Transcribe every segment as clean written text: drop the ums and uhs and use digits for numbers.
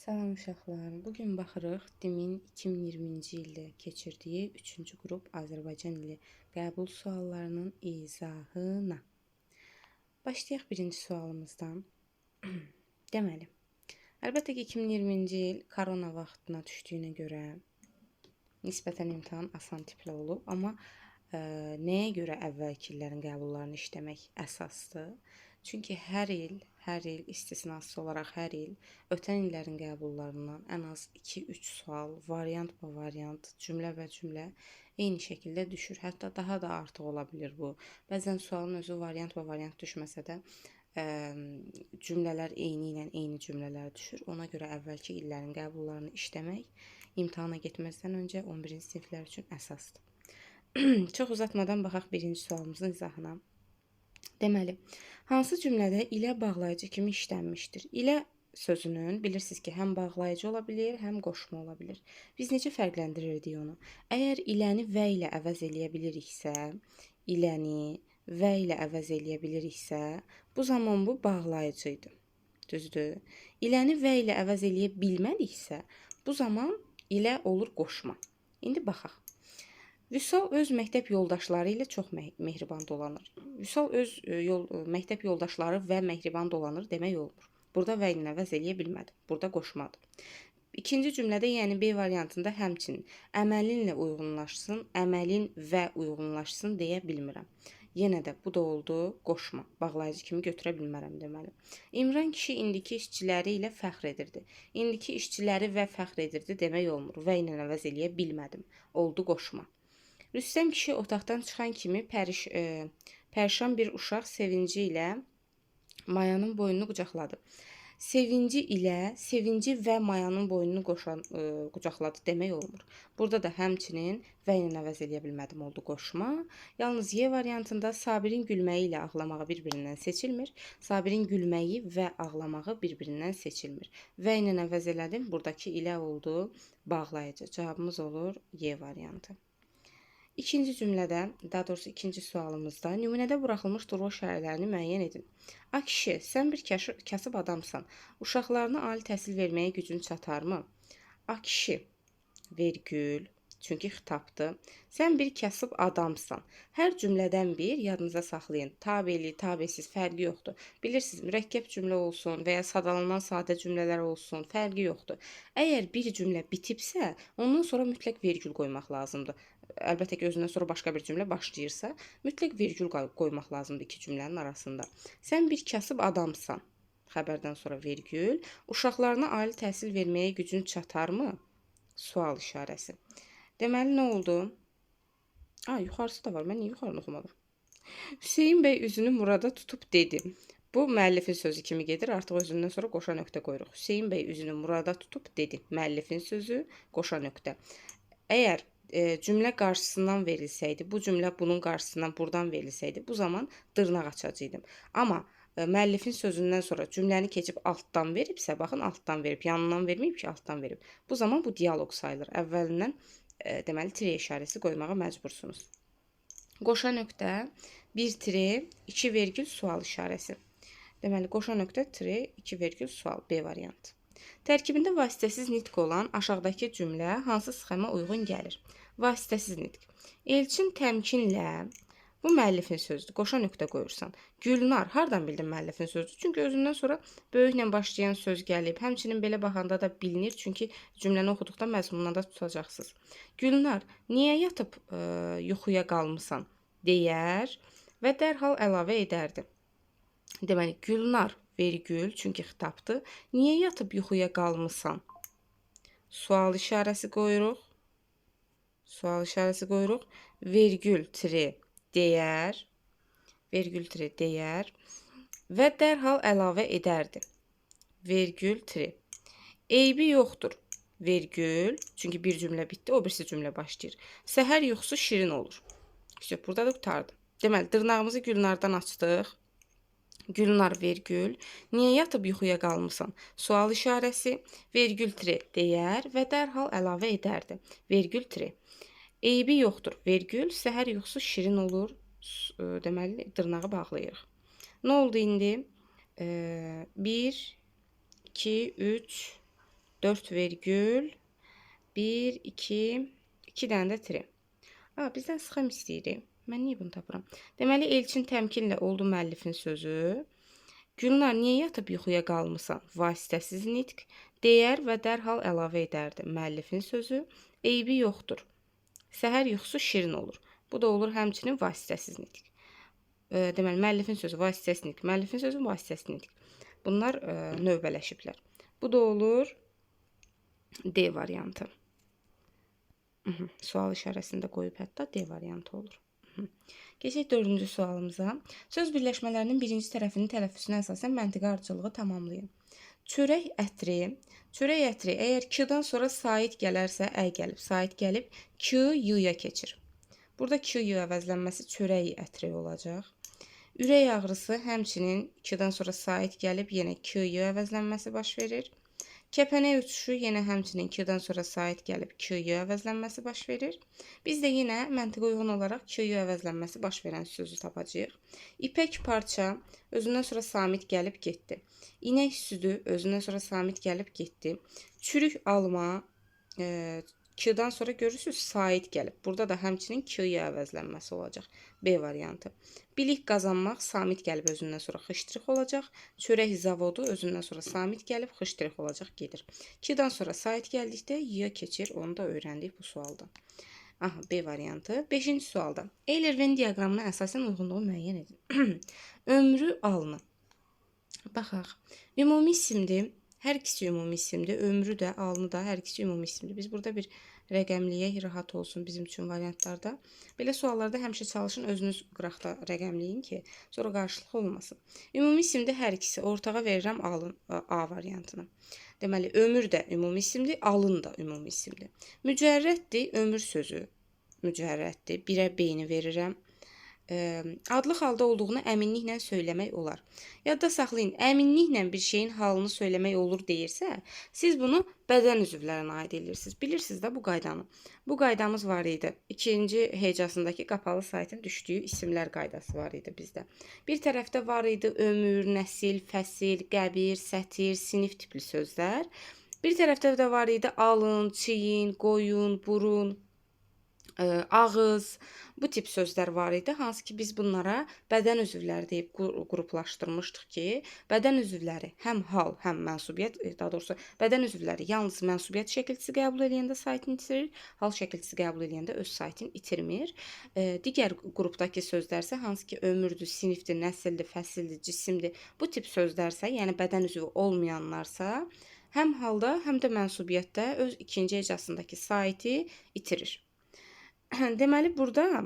Salam uşaqlar. Bugün baxırıq DİM-in 2020-ci ildə keçirdiyi 3-cü qrup Azərbaycan dili qəbul suallarının izahına. Başlayaq birinci sualımızdan. Deməli, əlbəttə ki, 2020-ci il korona vaxtına düşdüyünə görə nisbətən imtahan asan tipli olub, amma nəyə görə əvvəlki illərin qəbullarını işləmək əsasdır? Çünki hər il istisnasız olaraq hər il ötən illərin qəbullarından ən az 2-3 sual, variant ba variant, cümlə və cümlə eyni şəkildə düşür. Hətta daha da artıq ola bilir bu. Bəzən sualın özü variant ba variant düşməsə də cümlələr eyni ilə eyni cümlələr düşür. Ona görə əvvəlki illərin qəbullarını işləmək imtahana getməzdən öncə 11-ci siniflər üçün əsasdır. Çox uzatmadan baxaq birinci sualımızın izahına. Deməli, hansı cümlədə ilə bağlayıcı kimi işlənmişdir? İlə sözünün bilirsiniz ki, həm bağlayıcı ola bilir, həm qoşma ola bilir. Biz necə fərqləndirirdik onu? Əgər iləni və ilə əvəz eləyə biliriksə, iləni və ilə əvəz eləyə biliriksə, bu zaman bu bağlayıcı idi. Düzdür? İləni və ilə əvəz eləyə bilmədiksə, bu zaman ilə olur qoşma. İndi baxaq. Vüsal öz məktəb yoldaşları ilə çox mehriban dolanır. Vüsal öz məktəb yoldaşları və mehriban dolanır demək olmur. Burada və ilə əvəz eləyə bilmədi. Burada qoşmadır. İkinci cümlədə, yəni B variantında həmçinin əməlinlə uyğunlaşsın, əməlin və uyğunlaşsın deyə bilmirəm. Yenə də bu da oldu qoşma. Bağlayıcı kimi götürə bilmərəm deməli. İmran kişi indiki işçiləri ilə fəxr edirdi. İndiki işçiləri və fəxr edirdi demək olmur. Və ilə əvəz eləyə bilmədim. Oldu qoşma. Rüstəm kişi otaqdan çıxan kimi pərişan bir uşaq sevinci ilə Mayanın boynunu qucaqladı. Sevinci ilə, sevinci və Mayanın boynunu qucaqladı demək olmur. Burada da həmçinin və ilə əvəz eləyə bilmədim oldu qoşma. Yalnız Y variantında Sabirin gülməyi ilə ağlamağı bir-birindən seçilmir. Sabirin gülməyi və ağlamağı bir-birindən seçilmir. Və ilə əvəz elədim. Buradakı ilə oldu bağlayıcı. Cavabımız olur Y variantı. İkinci cümlədə, daha doğrusu ikinci sualımızda nümunədə buraxılmış durma işarələrini müəyyən edin. A kişi, sən bir kasıb adamsan. Uşaqlarına ali təhsil verməyə gücün çatarmı? A kişi, vergül, çünki xitabdır. Sən bir kasıb adamsan. Hər cümlədən bir yadınıza saxlayın. Tabeli, tabesiz fərqi yoxdur. Bilirsiniz, mürəkkəb cümlə olsun və ya sadalanan sadə cümlələr olsun, fərqi yoxdur. Əgər bir cümlə bitibsə, ondan sonra mütləq vergül qoymaq lazımdır. Əlbəttə ki, özündən sonra başqa bir cümlə başlayırsa, mütləq vergül qoymaq lazımdır iki cümlənin arasında. Sən bir kasıb adamsan. Xəbərdən sonra vergül. Uşaqlarına ali təhsil verməyə gücün çatarmı? Sual işarəsi. Deməli, nə oldu? Yuxarısı da var. Mən niyə yuxarını oxumadım? Hüseyn bəy üzünü Murada tutub dedi. Bu, müəllifin sözü kimi gedir. Artıq özündən sonra qoşa nöqtə qoyuruq. Hüseyn bəy üzünü Murada tutub dedi. Müəllifin sözü, qoşa nöqtə. Əgər cümlə qarşısından verilsəydi, bu cümlə bunun qarşısından buradan verilsəydi, bu zaman dırnaq açacaqdım. Amma müəllifin sözündən sonra cümləni keçib altdan veribsə, baxın altdan verib, yanından verməyib ki, altdan verib. Bu zaman bu dialoq sayılır. Əvvəlindən deməli tire işarəsi qoymağa məcbursunuz. Qoşa nöqtə, bir tire, 2 vergül sual işarəsi. Deməli, qoşa nöqtə, tire, 2 vergül sual, B variantı. Tərkibində vasitəsiz nitq olan aşağıdakı cümlə hansı sxema uyğun gəlir? Vasitəsiz nitq. Elçin təmkinlə, bu müəllifin sözüdür, qoşa nöqtə qoyursan. Gülnar, hardan bildin müəllifin sözüdür? Çünki özündən sonra böyüklə başlayan söz gəlib. Həmçinin belə baxanda da bilinir, çünki cümləni oxuduqda məzmundan da tutacaqsınız. Gülnar, niyə yatıb yuxuya qalmısan? Deyər və dərhal əlavə edərdi. Deməli, Gülnar, vergül, çünki xitabdır. Niyə yatıb yuxuya qalmısan? Sual işarəsi qoyuruq. Sual işarəsi qoyuruq. Vergül, tire deyər. Vergül, tire deyər. Və dərhal əlavə edərdi. Vergül, tire. Eybi yoxdur. Vergül, çünki bir cümlə bitdi, o birisi cümlə başlayır. Səhər yuxusu şirin olur. İşte, burada da qurtardı. Deməli, dırnağımızı Gülnardan açdıq. Gülnar, vergül, niyə yatıb yuxuya qalmısan? Sual işarəsi, vergül, tire deyər və dərhal əlavə edərdi. Vergül, tire. Eybi yoxdur. Vergül, səhər yuxusu şirin olur. Deməli, dırnağı bağlayırıq. Nə oldu indi? 1, 2, 3, 4 vergül 1, 2, 2 dənə də tire. Bizdən sxem istəyirik. Mən niyə bunu tapıram? Deməli, Elçin təmkinlə oldu müəllifin sözü. Gülnar, niyə yatıb yuxuya qalmısan? Vasitəsiz nitq deyər və dərhal əlavə edərdi. Müəllifin sözü. Eybi yoxdur. Səhər yuxusu şirin olur. Bu da olur həmçinin vasitəsiz nitq. Deməli, müəllifin sözü vasitəsiz nitq, müəllifin sözü vasitəsiz nitq. Bunlar növbələşiblər. Bu da olur D variantı. Sual işarəsini də qoyub hətta D variantı olur. Keçək dördüncü sualımıza. Söz birləşmələrinin birinci tərəfinin tələffüzünə əsasən məntiqi ardıcıllığı tamamlayın. Çörək ətri. Çörək ətri əgər k-dan sonra sait gələrsə, ə gəlib, sait gəlib, k y-ya keçir. Burada k y əvəzlənməsi çörək ətri olacaq. Ürək ağrısı həmçinin k-dan sonra sait gəlib, yenə k y əvəzlənməsi baş verir. Kəpənək uçuşu yenə həmçinin k-dan sonra sait gəlib, k y əvəzlənməsi baş verir. Biz də yenə məntiqə uyğun olaraq k y əvəzlənməsi baş verən sözü tapacağıq. İpək parça özündən sonra samit gəlib getdi. İnək südü özündən sonra samit gəlib getdi. Çürük alma k-dan sonra görürsünüz sait gəlib. Burada da həmçinin k y əvəzlənməsi olacaq. B variantı. Bilik qazanmaq samit gəlib özündən sonra xıştrix olacaq. Çörək zavodu özündən sonra samit gəlib xıştrix olacaq gedir. K-dan sonra sait gəldikdə y keçir. Onu da öyrəndik bu sualda. Aha, B variantı. Beşinci sualda. Euler-Venn diaqramına əsasən uyğunluğu müəyyən edin. Ömrü alını. Baxaq. Ümumi isimdir. Hər ikisi ümumi isimdir. Ömrü də, alını da hər ikisi ümumi isimdir. Biz burada bir rəqəmliyək, rahat olsun bizim üçün variantlarda. Belə suallarda həmişə çalışın özünüz qıraqda rəqəmləyin ki, sonra qarşılıqlı olmasın. Ümumi isimdir hər ikisi. Ortağa verirəm alın, A variantını. Deməli, ömür də ümumi isimdir, alın da ümumi isimdir. Mücərrəddir, ömür sözü mücərrəddir. 1-ə B-ni verirəm. Adlıq halda olduğunu əminliklə söyləmək olar. Yadda saxlayın, əminliklə bir şeyin halını söyləmək olur deyirsə, siz bunu bədən üzvlərinə aid edirsiniz. Bilirsiniz də bu qaydanı. Bu qaydamız var idi. İkinci hecasındakı qapalı saytın düşdüyü isimlər qaydası var idi bizdə. Bir tərəfdə var idi ömür, nəsil, fəsil, qəbir, sətir, sinif tipli sözlər. Bir tərəfdə də var idi alın, çiyin, qoyun, burun, ağız, bu tip sözlər var idi. Hansı ki biz bunlara bədən üzvləri deyib qruplaşdırmışdıq ki, bədən üzvləri həm hal, həm mənsubiyyət, daha doğrusu bədən üzvləri yalnız mənsubiyyət şəkilçisi qəbul eləyəndə saytını itirir, hal şəkilçisi qəbul eləyəndə öz saytını itirmir. Digər qrupdakı sözlərsə, hansı ki ömürdür, sinifdir, nəsildir, fəsildir, cisimdir, bu tip sözlərsə, yəni bədən üzvü olmayanlarsa, həm halda, həm də mənsubiyyətdə öz ikinci hecasındakı saiti itirir. Deməli, burada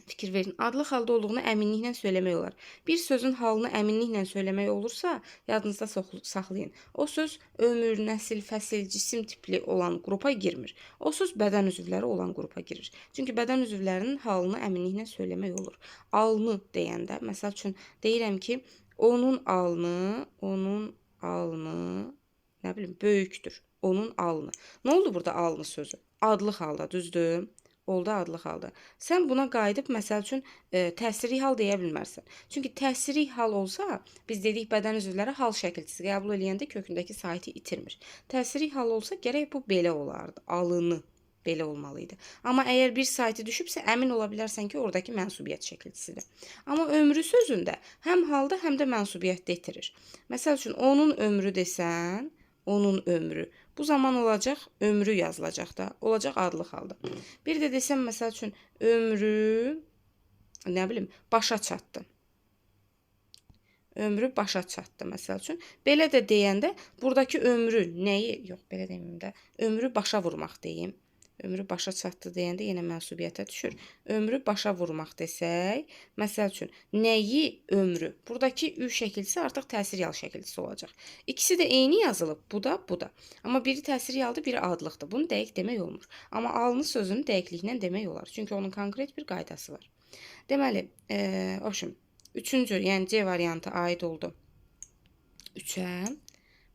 fikir verin, adlıq halda olduğunu əminliklə söyləmək olar. Bir sözün halını əminliklə söyləmək olursa, yadınızda saxlayın. O söz ömür, nəsil, fəsil, cisim tipli olan qrupa girmir. O söz bədən üzvləri olan qrupa girir. Çünki bədən üzvlərinin halını əminliklə söyləmək olur. Alnı deyəndə, məsəl üçün deyirəm ki, onun alnı, nə bilim, böyükdür. Onun alnı. Nə oldu burada alnı sözü? Adlıq halda, düzdür? Oldu adlıq halda. Sən buna qayıdıb, məsəl üçün, təsiri hal deyə bilmərsən. Çünki təsiri hal olsa, biz dedik bədən üzvləri hal şəkilçisi qəbul eləyəndə kökündəki saiti itirmir. Təsiri hal olsa, gərək bu belə olardı. Alını belə olmalı idi. Amma əgər bir saiti düşübsə, əmin ola bilərsən ki, oradakı mənsubiyyət şəkilçisidir. Amma ömrü sözündə həm halda, həm də mənsubiyyətdə itirir. Məsəl üçün, onun ömrü desən, onun ömrü. Bu zaman olacaq, ömrü yazılacaq da, olacaq adlıq halda. Bir də desəm, məsəl üçün, ömrü, nə bilim, başa çatdı. Ömrü başa çatdı, məsəl üçün. Belə də deyəndə, buradakı ömrü nəyi, yox, belə deməyim də, ömrü başa vurmaq deyim. Ömrü başa çatdı deyəndə yenə mənsubiyyətə düşür. Ömrü başa vurmaq desək, məsəl üçün, nəyi ömrü? Buradakı ü şəkilçisi artıq təsir yal şəkilçisi olacaq. İkisi də eyni yazılıb, bu da, bu da. Amma biri təsir yaldır, biri adlıqdır. Bunu dəqiq demək olmur. Amma alını sözünü dəqiqliklə demək olar. Çünki onun konkret bir qaydası var. Deməli, üçüncü, yəni C variantı aid oldu 3-ə.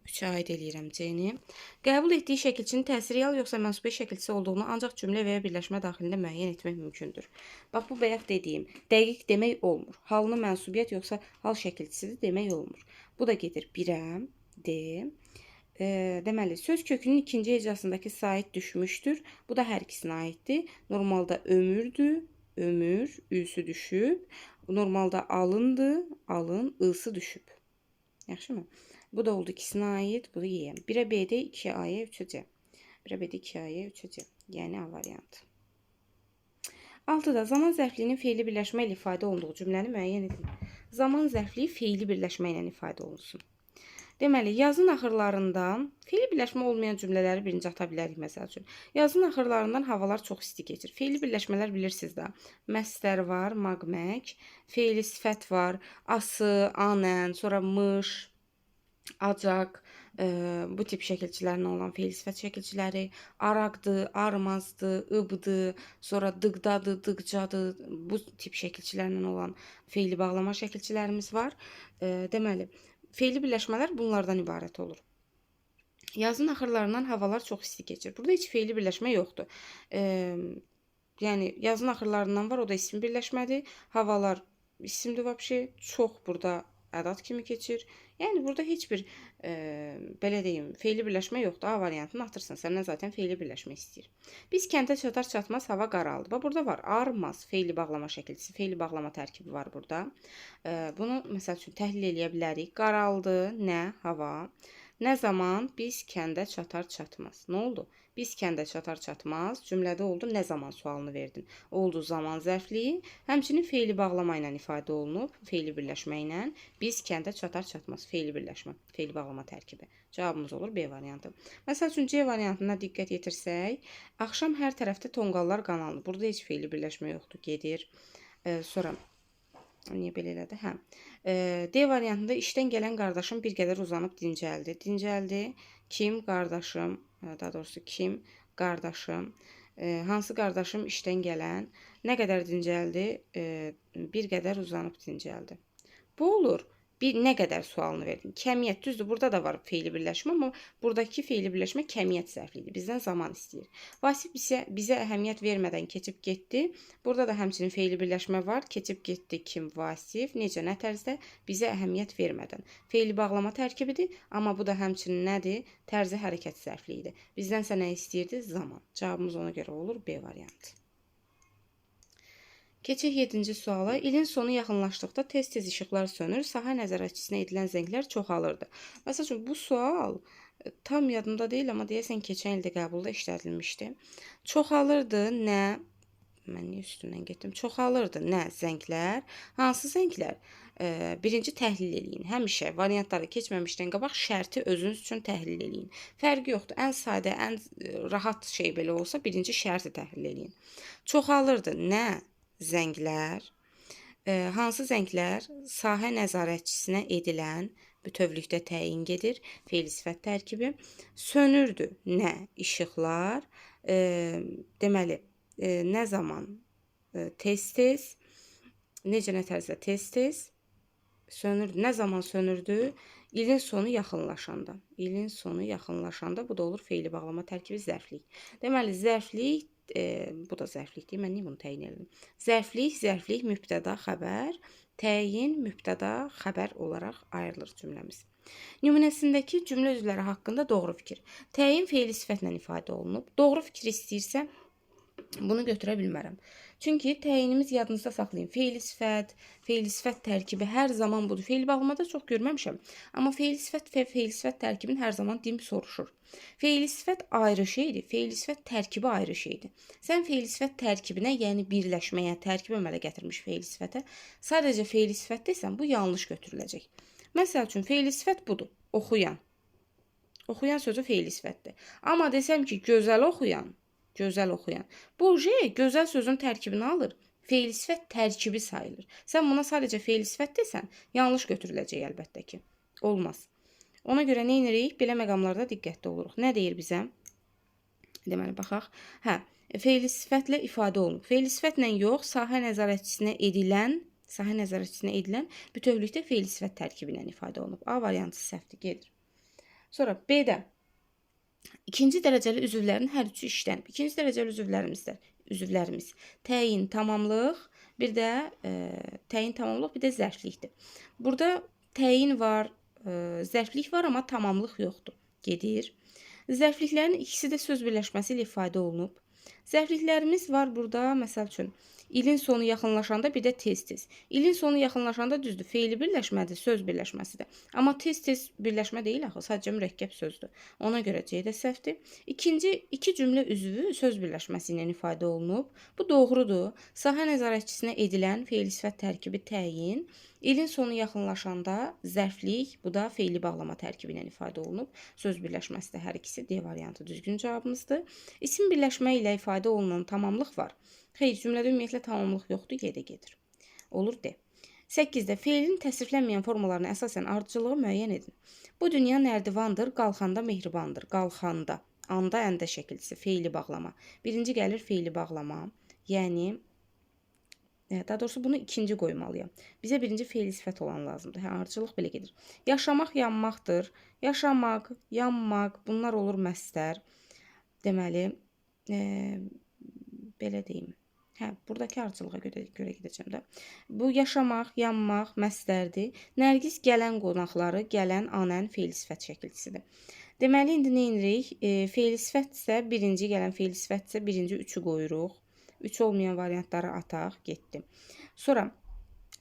3-ə aid eləyirəm C-ni. Qəbul etdiyi şəkilçinin təsiri yal yoxsa mənsubiyyət şəkilçisi olduğunu ancaq cümlə və ya birləşmə daxilində müəyyən etmək mümkündür. Bax, bu bayaq dediyim, dəqiq demək olmur. Halını mənsubiyyət yoxsa hal şəkilçisidir demək olmur. Bu da gedir 1-ə, D. Deməli, söz kökünün ikinci hecasındakı sait düşmüşdür. Bu da hər ikisinə aiddir. Normalda ömürdür, ömür, üsü düşüb. Normalda alındır, alın, ısı düşüb. Yaxşımı? Bu da oldu ikisinə aid, bu da Y. 1-ə B-də, 2-yə A-ya, 3-ə C. 1-ə B-də, 2-yə A-ya, 3-ə C. Yəni A variantı. 6-da zaman zərfliyinin feili birləşmə ilə ifadə olunduğu cümləni müəyyən edin. Zaman zərfliyi feili birləşmə ilə ifadə olunsun. Deməli, yazın axırlarından feili birləşmə olmayan cümlələri birinci ata bilərik məsəl üçün. Yazın axırlarından havalar çox isti keçir. Feili birləşmələr bilirsiniz də. Məstər var, maqmək, feili sifət var, ası, anən, sonra mış, acaq, bu tip şəkilçilərlə olan feili sifət şəkilçiləri, araqdır, armazdır, ıbdır, sonra dıqdadır, dıqcadır, bu tip şəkilçilərlə olan feili bağlama şəkilçilərimiz var. Deməli, feili birləşmələr bunlardan ibarət olur. Yazın axırlarından havalar çox isti keçir. Burada heç feili birləşmə yoxdur. Yəni, yazın axırlarından var, o da isim birləşmədir. Havalar isimdir vəbşi, çox burada ədat kimi keçir. Yəni, burada heç bir, belə deyim, feili birləşmə yoxdur. A variantını atırsan, səndən zaten feili birləşmə istəyir. Biz kəndə çatar çatmaz hava qaraldı. Bax, burada var armaz, feili bağlama şəkilçisi, feili bağlama tərkibi var burada. Bunu, məsəl üçün, təhlil eləyə bilərik. Qaraldı, nə, hava. Nə zaman biz kəndə çatar çatmaz. Nə oldu? Biz kəndə çatar çatmaz cümlədə oldu nə zaman sualını verdin. Oldu zaman zərfliyi. Həmçinin feili bağlama ilə ifadə olunub, feili birləşmə ilə. Biz kəndə çatar çatmaz feili birləşmə, feili bağlama tərkibi. Cavabımız olur B variantı. Məsəl üçün C variantına diqqət yetirsək, axşam hər tərəfdə tonqallar qanalır. Burada heç feili birləşmə yoxdur, gedir. Sonra niyə belə elədi? Hə. D variantında işdən gələn qardaşım bir qədər uzanıb dincəldi. Dincəldi. Kim? Qardaşım. Daha doğrusu kim? Qardaşım. Hansı qardaşım işdən gələn? Nə qədər dincəldi? Bir qədər uzanıb dincəldi. Bu olur. Bir nə qədər sualını verdim. Kəmiyyət, düzdür, burada da var feili birləşmə, amma buradakı feili birləşmə kəmiyyət zərflidir. Bizdən zaman istəyir. Vasif bizə əhəmiyyət vermədən keçib getdi. Burada da həmçinin feili birləşmə var. Keçib getdi kim? Vasif. Necə, nə tərzdə? Bizə əhəmiyyət vermədən. Feili bağlama tərkibidir, amma bu da həmçinin nədir? Tərzi hərəkət zərfliyidir. Bizdənsə nə istəyirdi? Zaman. Cavabımız ona görə olur B variantı. Keçək 7-ci suala. İlin sonu yaxınlaşdıqda tez-tez işıqlar sönür, sahə nəzarətçisinə edilən zənglər çoxalırdı. Məsəl üçün, bu sual tam yadımda deyil, amma deyəsən keçən ildə qəbulda işlədilmişdi. Çoxalırdı nə? Mən niyə üstündən getdim? Çoxalırdı nə? Zənglər. Hansı zənglər? Birinci təhlil eləyin. Həmişə variantları keçməmişdən qabaq şərti özünüz üçün təhlil eləyin. Fərqi yoxdur. Ən sadə, ən rahat şey belə olsa, birinci şərti təhlil eləyin. Çoxalırdı nə? Zənglər. Hansı zənglər? Sahə nəzarətçisinə edilən bütövlükdə təyin gedir. Feili sifət tərkibi. Sönürdü nə? İşıqlar. Deməli, nə zaman? Tez-tez. Necə, nə tərzdə? Tez-tez. Sönürdü. Nə zaman sönürdü? İlin sonu yaxınlaşanda. İlin sonu yaxınlaşanda bu da olur feili bağlama tərkibi zərflik. Deməli, zərflik, bu da zərflik deyil, mən niyə bunu təyin elədim? Zərflik, zərflik, mübtəda, xəbər, təyin, mübtəda, xəbər olaraq ayrılır cümləmiz. Nümunəsindəki cümlə üzvləri haqqında doğru fikir. Təyin feili sifətlə ifadə olunub. Doğru fikir istəyirsə, bunu götürə bilmərəm. Çünki təyinimiz yadınızda saxlayın. Feili sifət, feili sifət tərkibi hər zaman budur. Feili bağlamada çox görməmişəm. Amma feili sifət və feili sifət tərkibini hər zaman dim soruşur. Feili sifət ayrı şeydir, feili sifət tərkibi ayrı şeydir. Sən feili sifət tərkibinə, yəni birləşməyə, tərkib əmələ gətirmiş feili sifətə sadəcə feili sifət desən, bu yanlış götürüləcək. Məsəl üçün, feili sifət budur, oxuyan. Oxuyan sözü feili sifətdir. Amma desəm ki, gözəl oxuyan, gözəl oxuyan. Bu J gözəl sözün tərkibini alır. Feili sifət tərkibi sayılır. Sən buna sadəcə feili sifət desən, yanlış götürüləcək əlbəttə ki. Olmaz. Ona görə nə edirik? Belə məqamlarda diqqətli oluruq. Nə deyir bizə? Deməli, baxaq. Hə, feili sifətlə ifadə olunub. Feili sifətlə yox, sahə nəzarətçisinə edilən bütövlükdə feili sifət tərkibi ilə ifadə olunub. A variantı səhvdir, gedir. Sonra B-də ikinci dərəcəli üzvlərin hər üçü işlənib. İkinci dərəcəli üzvlərimiz təyin, tamamlıq, bir də təyin, tamamlıq, bir də zərflikdir. Burada təyin var, zərflik var, amma tamamlıq yoxdur. Gedir. Zərfliklərin ikisi də söz birləşməsi ilə ifadə olunub. Zərfliklərimiz var burada, məsəl üçün, ilin sonu yaxınlaşanda, bir də tez-tez. İlin sonu yaxınlaşanda düzdür, feili birləşmədir, söz birləşməsidir. Amma tez-tez birləşmə deyil axı, sadəcə mürəkkəb sözdür. Ona görə C də səhvdir. İkinci, iki cümlə üzvü söz birləşməsi ilə ifadə olunub. Bu doğrudur. Sahə nəzarətçisinə edilən feili sifət tərkibi təyin. İlin sonu yaxınlaşanda zərflik, bu da feili bağlama tərkibi ilə ifadə olunub. Söz birləşməsi də hər ikisi D variantı düzgün cavabımızdır. İsim birləşmə ilə ifadə olunan tamamlıq var. Xeyr, cümlədə ümumiyyətlə tamamlıq yoxdur, G-də gedir. Olur D. 8-də feilin təsriflənməyən formalarına əsasən ardıcıllığı müəyyən edin. Bu dünya nərdivandır, qalxanda mehribandır. Qalxanda, anda, əndə şəkilçisi, feili bağlama. Birinci gəlir feili bağlama, yəni, daha doğrusu bunu ikinci qoymalıyam. Bizə birinci feili sifət olan lazımdır. Hə, ardıcıllıq belə gedir. Yaşamaq, yanmaqdır. Yaşamaq, yanmaq, bunlar olur məstər. Deməli, belə deyim. Hə, buradakı ardıcıllığa görə gedəcəm də. Bu, yaşamaq, yanmaq məstərdir. Nərgiz gələn qonaqları, gələn, anən feili sifət şəkilçisidir. Deməli, indi nə edirik? Feili sifətsə, birinci gələn feili sifətsə, birinci 3-ü qoyuruq. 3 olmayan variantları ataq, getdi. Sonra,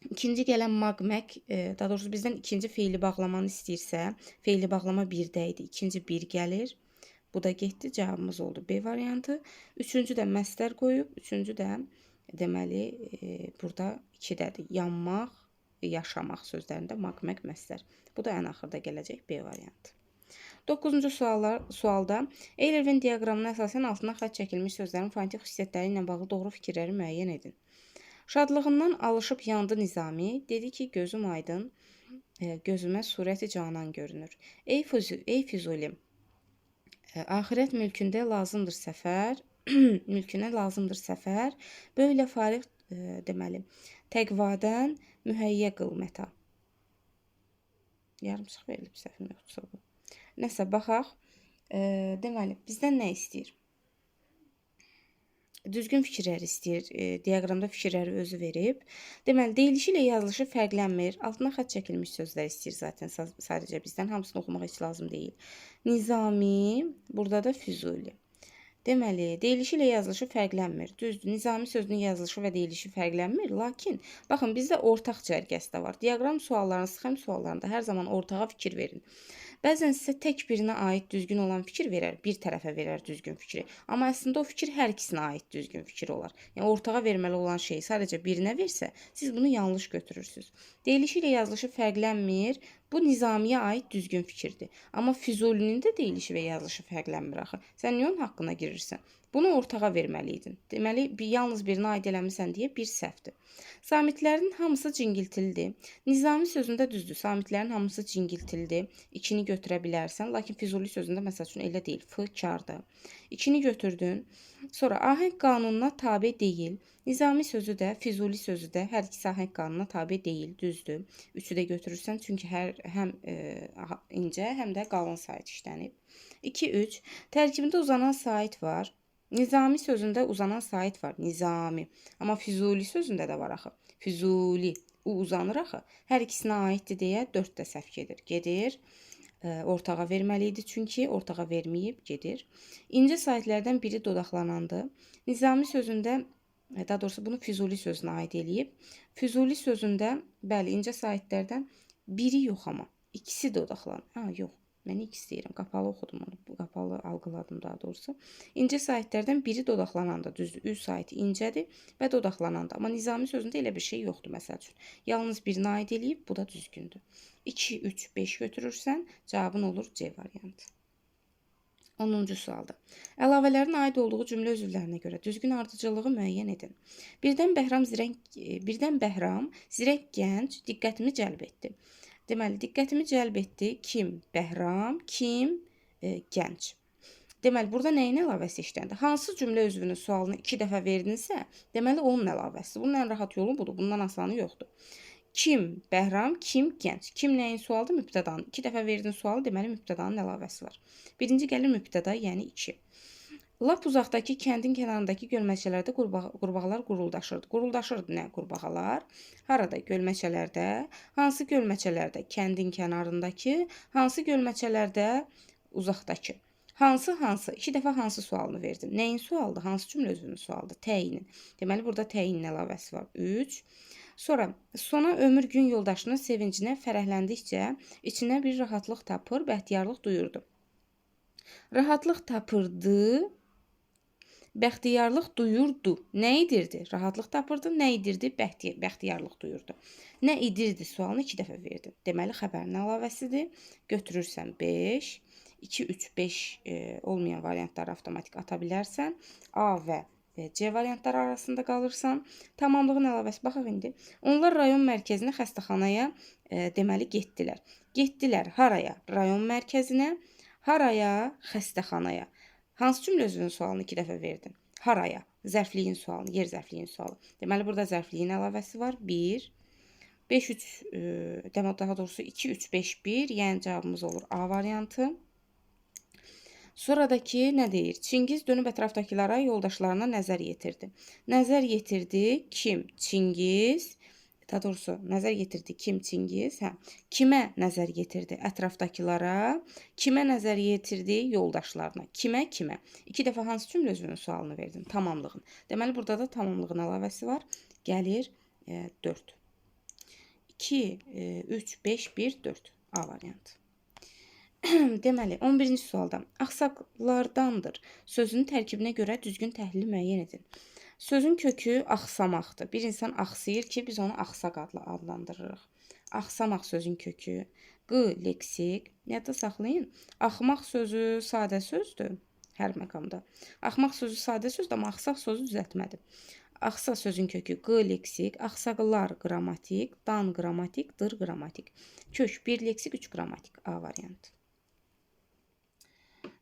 ikinci gələn mag, mək, daha doğrusu bizdən ikinci feili bağlamanı istəyirsə, feili bağlama 1-də idi. İkinci 1 gəlir. Bu da getdi, cavabımız oldu B variantı. Üçüncü də məstər qoyub, üçüncü də deməli burada 2-dədir. Yanmaq, yaşamaq sözlərində mag, məg, məstər. Bu da ən axırda gələcək B variantı. 9-cu sualda Euler-Venn diaqramına əsasən altına xətt çəkilmiş sözlərin fonetik xüsusiyyətləri ilə bağlı doğru fikirləri müəyyən edin. Şadlığından alışıb yandı Nizami, dedi ki, gözüm aydın, gözümə surəti canan görünür. Ey Füzuli, axirət mülkündə lazımdır səfər, mülkünə lazımdır səfər, böylə fariq deməli, təqvadən mühəyyə qıl məta. Yarımçıq verilib səhvim yoxdursa bu. Nəsə, baxaq. Deməli, bizdən nə istəyir? Düzgün fikirləri istəyir. Diaqramda fikirləri özü verib. Deməli, deyilişi ilə yazılışı fərqlənmir. Altına xətt çəkilmiş sözlər istəyir zaten sadəcə bizdən. Hamısını oxumaq heç lazım deyil. Nizami, burada da Füzuli. Deməli, deyilişi ilə yazılışı fərqlənmir. Düzdür, Nizami sözünün yazılışı və deyilişi fərqlənmir. Lakin, baxın, bizdə ortaq cərgəsi də var. Diaqram suallarında, sxem suallarında hər zaman ortağa fikir verin. Bəzən sizə tək birinə aid düzgün olan fikir verər, bir tərəfə verər düzgün fikri. Amma əslində o fikir hər ikisinə aid düzgün fikir olar. Yəni, ortağa verməli olan şeyi sadəcə birinə versə, siz bunu yanlış götürürsünüz. Deyilişi ilə yazılışı fərqlənmir. Bu, Nizamiyə aid düzgün fikirdir. Amma Füzulinin də deyilişi və yazılışı fərqlənmir axı. Sən niyə onun haqqına girirsən? Bunu ortağa verməliydin. Deməli, yalnız birinə aid eləmisən deyə bir səhvdir. Samitlərin hamısı cingiltilidir. Nizami sözündə düzdür. Samitlərin hamısı cingiltilidir. 2-ni götürə bilərsən. Lakin Füzuli sözündə məsəl üçün elə deyil. F kardır. 2-ni götürdün. Sonra ahəng qanununa tabe deyil. Nizami sözü də, Füzuli sözü də hər ikisi ahəng qanununa tabe deyil. Düzdür. 3-ü də götürürsən. Çünki həm incə, həm də qalın sait işlənib. 2, 3. Tərkibində uzanan sait var. Nizami sözündə uzanan sait var. Nizami. Amma Füzuli sözündə də var axı. Füzuli. U uzanır axı. Hər ikisinə aiddir deyə 4 də səhv gedir. Gedir. Ortağa verməli idi çünki ortağa verməyib gedir. İncə saitlərdən biri dodaqlanandı. Nizami sözündə, daha doğrusu bunu Füzuli sözünə aid eləyib. Füzuli sözündə, bəli, incə saitlərdən biri yox amma. İkisi dodaqlanır. Ha, yox. Mən X deyirəm. Qapalı oxudum onu. Qapalı algıladım daha doğrusu. İncə saitlərdən biri dodaqlananda, düzdür, Ü saiti incədir və dodaqlananda. Amma Nizami sözündə elə bir şey yoxdur məsəl üçün. Yalnız birinə aid eləyib, bu da düzgündür. 2, 3, 5 götürürsən, cavabın olur C variantı. 10-cu sualda. Əlavələrin aid olduğu cümlə üzvlərinə görə düzgün ardıcıllığı müəyyən edin. Birdən Bəhram zirək gənc diqqətimi cəlb etdi. Deməli, diqqətimi cəlb etdi kim? Bəhram, kim? Gənc. Deməli, burada nəyin əlavəsi işləndi? Hansı cümlə üzvünün sualını 2 dəfə verdinsə, deməli, onun əlavəsi. Bunun ən rahat yolu budur. Bundan asanı yoxdur. Kim? Bəhram, kim? Gənc. Kim nəyin sualıdır? Mübtədanın. 2 dəfə verdin sualı, deməli, mübtədanın əlavəsi var. Birinci gəlir mübtəda, yəni 2. Lap uzaqdakı kəndin kənarındakı gölməçələrdə qurbağalar quruldaşırdı. Quruldaşırdı nə qurbağalar? Harada? Gölməçələrdə. Hansı gölməçələrdə? Kəndin kənarındakı. Hansı gölməçələrdə? Uzaqdakı. Hansı, hansı? İki dəfə hansı sualını verdin. Nəyin sualıdır? Hansı cümlə üzvünün sualıdır? Təyinin. Deməli, burada təyinin əlavəsi var. 3. Sonra sona ömür gün yoldaşının sevincinə fərəhləndikcə içinə bir rahatlıq tapır, bəxtiyarlıq duyurdu. Rahatlıq tapırdı, bəxtiyarlıq duyurdu. Nə edirdi? Rahatlıq tapırdı, nə edirdi? Bəxtiyarlıq duyurdu. Nə edirdi sualını iki dəfə verdin. Deməli, xəbərin əlavəsidir. Götürürsən 5, 2, 3, 5 olmayan variantları avtomatik ata bilərsən. A və C variantları arasında qalırsan. Tamamlığın əlavəsi. Baxaq indi. Onlar rayon mərkəzinə, xəstəxanaya deməli getdilər. Getdilər haraya? Rayon mərkəzinə. Haraya? Xəstəxanaya. Hansı cümlə üzvünün sualını iki dəfə verdin? Haraya? Zərfliyin sualını, yer zərfliyin sualı. Deməli, burada zərfliyin əlavəsi var. 1, 5, 3, deməli, daha doğrusu 2, 3, 5, 1. Yəni, cavabımız olur A variantı. Sonradakı nə deyir? Çingiz dönüb ətrafdakılara, yoldaşlarına nəzər yetirdi. Nəzər yetirdi kim? Çingiz. Daha doğrusu, nəzər yetirdi kim? Çingiz. Hə. Kimə nəzər yetirdi? Ətrafdakılara. Kimə nəzər yetirdi? Yoldaşlarına. Kimə? Kimə? İki dəfə hansı cümlə üzvünün sualını verdin? Tamamlığın. Deməli, burada da tamamlığın əlavəsi var. Gəlir 4. 2, 3, 5, 1, 4. A variantı. Deməli, 11-ci sualda axsaqlardandır sözünün tərkibinə görə düzgün təhlili müəyyən edin. Sözün kökü axsamaqdır. Bir insan axsayır ki, biz onu axsaq adla adlandırırıq. Axsamaq sözün kökü. Q leksik. Yadda saxlayın. Axmaq sözü sadə sözdür hər məqamda. Axmaq sözü sadə sözdür, amma axsaq sözü düzəltmədir. Axsa sözün kökü Q leksik, axsaqlar qrammatik, dan qrammatik, dır qrammatik. Kök 1 leksik, 3 qrammatik. A variantı.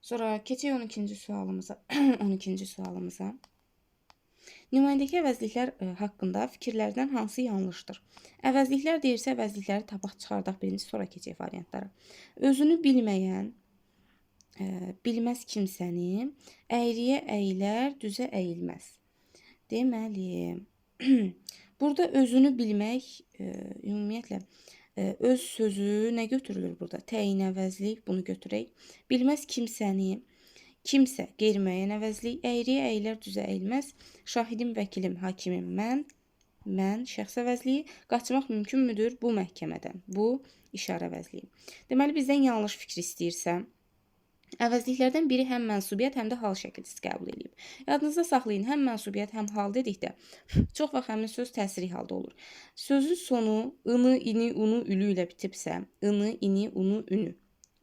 Sonra keçək 12-ci sualımıza. 12-ci sualımıza. Nümayəndəki əvəzliklər haqqında fikirlərdən hansı yanlışdır? Əvəzliklər deyirsə, əvəzlikləri tapaq, çıxardaq birinci, sonra keçək variantlara. Özünü bilməyən, bilməz kimsəni, əyriyə əyilər, düzə əyilməz. Deməli, burada özünü bilmək, ümumiyyətlə, öz sözü nə götürülür burada? Təyin əvəzlik, bunu götürək. Bilməz kimsəni, kimsə qeyri-müəyyən əvəzlik, əyriyə əyilər, düzə əyilməz. Şahidim, vəkilim, hakimim, mən, mən, şəxs əvəzliyi. Qaçmaq mümkün müdür bu məhkəmədən? Bu işarə əvəzliyi. Deməli, bizdən yanlış fikir istəyirsə, əvəzliklərdən biri həm mənsubiyyət, həm də hal şəkilçisi qəbul eləyib. Yadınızda saxlayın, həm mənsubiyyət, həm hal dedikdə çox vaxt həmin söz təsiri halda olur. Sözün sonu ını, ini, unu, ülü ilə bitibsə, ını, ini, unu, ünü.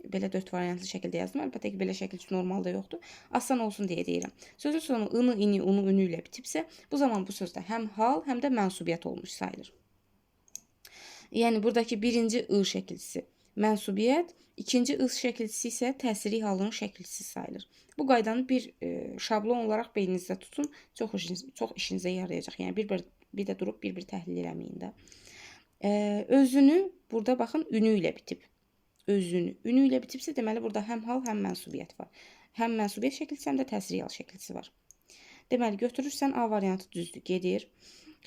Belə 4 variantlı şəkildə yazdım. Əlbəttə ki, belə şəkil normalda yoxdur. Asan olsun deyə deyirəm. Sözün sonu ını, ini, unu, ünü ilə bitibsə, bu zaman bu sözdə həm hal, həm də mənsubiyyət olmuş sayılır. Yəni, buradakı birinci ı şəkilçisi mənsubiyyət, ikinci ı şəkilçisi isə təsiri halın şəkilçisi sayılır. Bu qaydanı bir şablon olaraq beyninizdə tutun. Çox işinizə yarayacaq. Yəni, bir də durub bir-bir təhlil eləməyin də. Özünü burada baxın, ünü ilə bitib. Özünü. Ünü ilə bitibsə, deməli, burada həm hal, həm mənsubiyyət var. Həm mənsubiyyət şəkilçisi, həm də təsiri hal şəkilçisi var. Deməli, götürürsən A variantı düzdür, gedir.